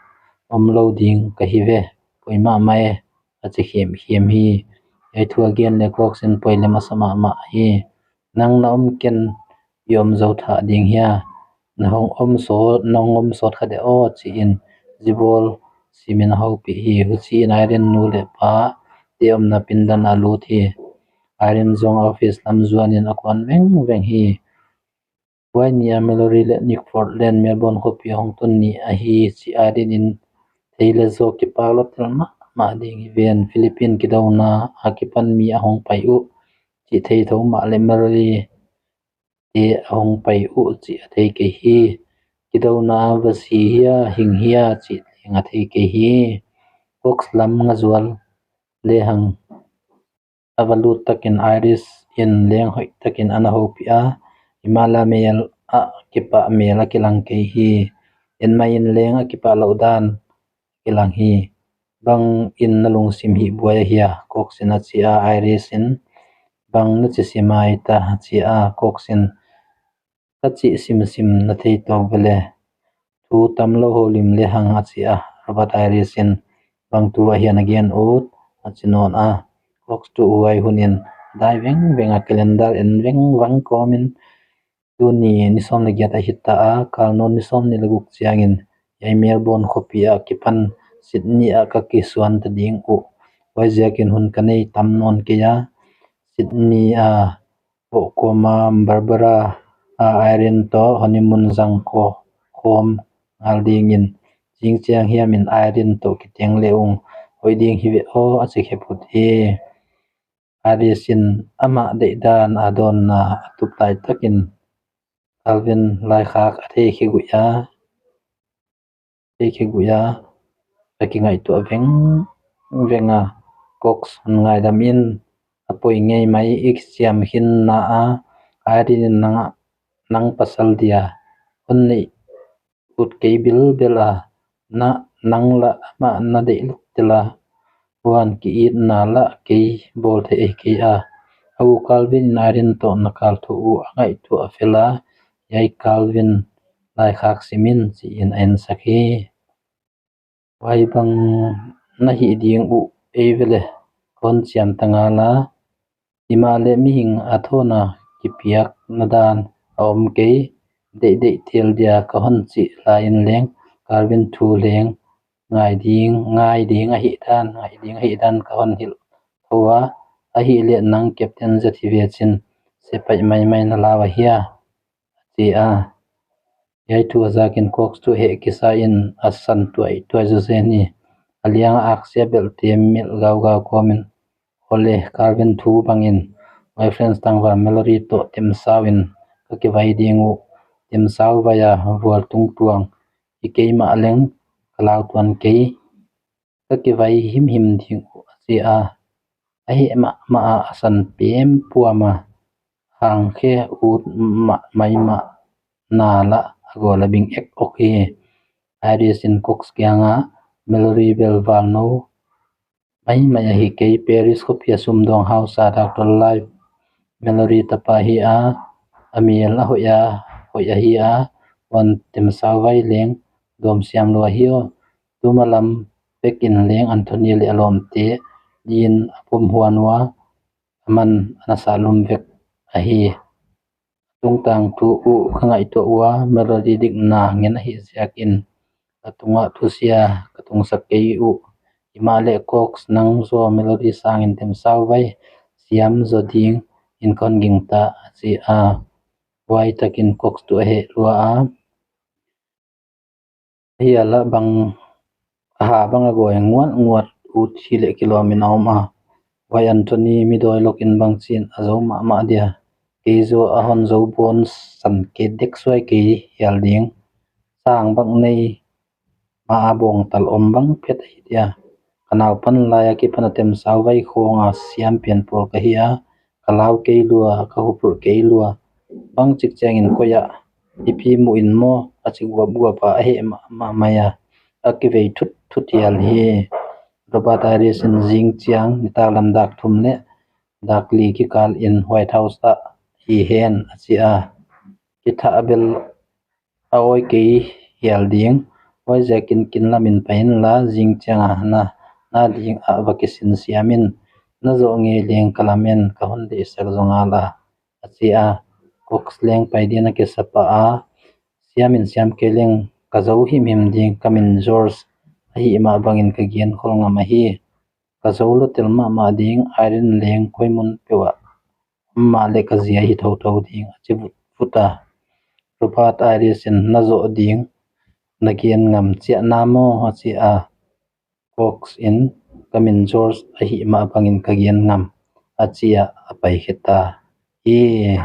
omlou ding ka hi ve, poimoh mai," a chi hiam hiam hi. Hiai thu a gen leh Cox in poi lem a sa mahmah hi. "Nang na om ken i om zou thah ding hia? Na hong om sawt, na hong om sawt kha de aw," chi in zibawl sim in a houpih hi. Huchiin Irene nu leh pa te omna pindan a lut hi. Irene zong office lam zuan in a kuan vengveng hi. Huai ni a Mallory leh Nick Portland Melbourne khopi a hong tun ni ahi chih Irene in thei leh zaw kipak lottel mahmah ding hi ven. Philippine kidouna a kipan mi a hong pai uh chih thei thou mahleh Mallory te a hong pai uh chih a thei kei hi. Kidouna a va si hia, hing hia chih leng a thei kei hi. Cox lam nga zual lehang a va lut takin Iris in leng hoih takin ana houpih a, himahleh a mel a kipah mel a kilang kei hi. En mai in leng a kipah louh dan kilang hi. "Bang in na lungsim hihbuai ahia?" Cox in a chi a, Iris in, "Bang na chi sim ahi ta?" a chi a, Cox in, "Ka chih simsim na thei tawk vele. Thu tamlou houlim lehang," a chi a. Robert Iris in, "Bang thu ahia na gen ut?" a chi nawn a. Cox tuh huai hun in dai vengveng a, calendar en vengvang kawm in Tuni ni sawm leh giat ahita a, kal nawn ni sawmnih leh guk chiangin hiai Melbourne khopi akipan Sydney ah ka kisuan ta ding uh. Huaiziakin hun ka nei tam nawn kei a, Sydney a poh kawm a Barbara a Irene toh honeymoon zang khawm ngal dingin, zingchiang hiamin Irene toh kiteng leh ung hoih ding hi ve aw, a chi khep ut hi. Iris in amah deihdan a dawnna a tup lai takin Calvin laikhak a thei khiguih a, thei khiguih a, a kingaihtuah vengveng a. Cox, hon ngaidam in, a poi ngei mai, i kisiam khin na a, Irene in nang, nang pasal dia hon neih ut kei bilbel a, na, nang lah amah na deih leh tel a, huan ki-itna lah kei bawl thei kei a. A u Calvin in Irene toh na kal thu uh a ngaihtuah fel a, hiai Calvin laikhak sim in, chi in a ensak hi. Huai bang na hih ding uh ei ve leh kon chiam ta ngal a, himahleh mihing a thawna kipiakna dan a om kei, deihdeih tel dia ka hon chih lai in leng Calvin thu leng ngai ding, ngai ding ahihdan, ngai ding ahihdan ka hon hilh thou a, ahihleh nang captain zat hi ve chin, sepaih maimai na lau ahia, chi a. Hiai thu a zakin Cox tuh heh kisa in a san tuaituai zawzen hi. A liang a aksia belte melh gaugau kawmin, aw leh, Calvin thu bangin boyfriend tangval Mallory toh temsau in ka kivai ding uh, temsau vai a vual tungtuang hi keimah leng ka lau tuan kei, ka kivai himhim ding uh, a chi a. A heh mahmah a, a san pem puam a, hang khe ut mah, maimah na lah a gawl a bing ek ok hi. Iris in Cox kiang a, Mallory bel val nou maimai ahi kei, Paris khopi a sumdawng hausa, doctor life, Mallory tapa hi a, a mel a hoih a, hoih ahi a, huan temsau vai leng dawm siam lua hi aw. Tuma lam bekin leng Anthony leh a lawmte in a pom huan ua, aman ana sa lum vek ahi. Tungtang thu uh ka ngaihtuah ua, Mallory dikna ngen ahih ziakin a tungah thusia ka tungsak kei uh. Himahleh Cox, nang zaw Mallory sangin temsau vai siam zaw dingin kon gingta, a chi a. Huai takin Cox tuh a heh lua a. Hiai lah bang, a ha bang a gawi nguatnguat ut hileh kilawm in a om a. Huai Anthony mi dawi lawkin bangchin a zou mahmah dia. Kei zaw a hon zou bawn san kei dek suai kei hial ding. Sang bang nei ma a bawngtal om bang phet ahi dia. Ka naupan lai akipan a temsau vai khawng a siam pian pawl ka hi a, ka lau kei lua, ka hupurh kei lua. Bangchik chiangin koi ah i pi mu in maw, a chi guapguap a, a heh mahmah mai a, a kivei thutthut hial hi. Robert Iris in zingchiang nitaklam dak thum leh dak li kikal in White House ah hi hen, a chi a. Kithah bel a awi kei hial ding. Huaiziakin kinlamin pai inla, zingchiang a na, na ding ah va kisin siam in, na zoh ngei leng ka lamen, ka hon deihsak zaw ngal a, a chi a. Cox leng pai dingin a kisa pah a, siam in siam kei leng ka zou himhim ding, ka min George ahih mah bangin ka gen khol ngam ahi. Ka zou lua tel mahmah ding, Irene leng koi mun peuh ah om mahleh ka zia hi thouthou ding, a chi vutvut a. Robert Iris in, na zoh ding na gen ngam chiah na maw, a chi a. Cox in, ka min George ahih mah bangin ka gen ngam, a chi a, a pai khita hi.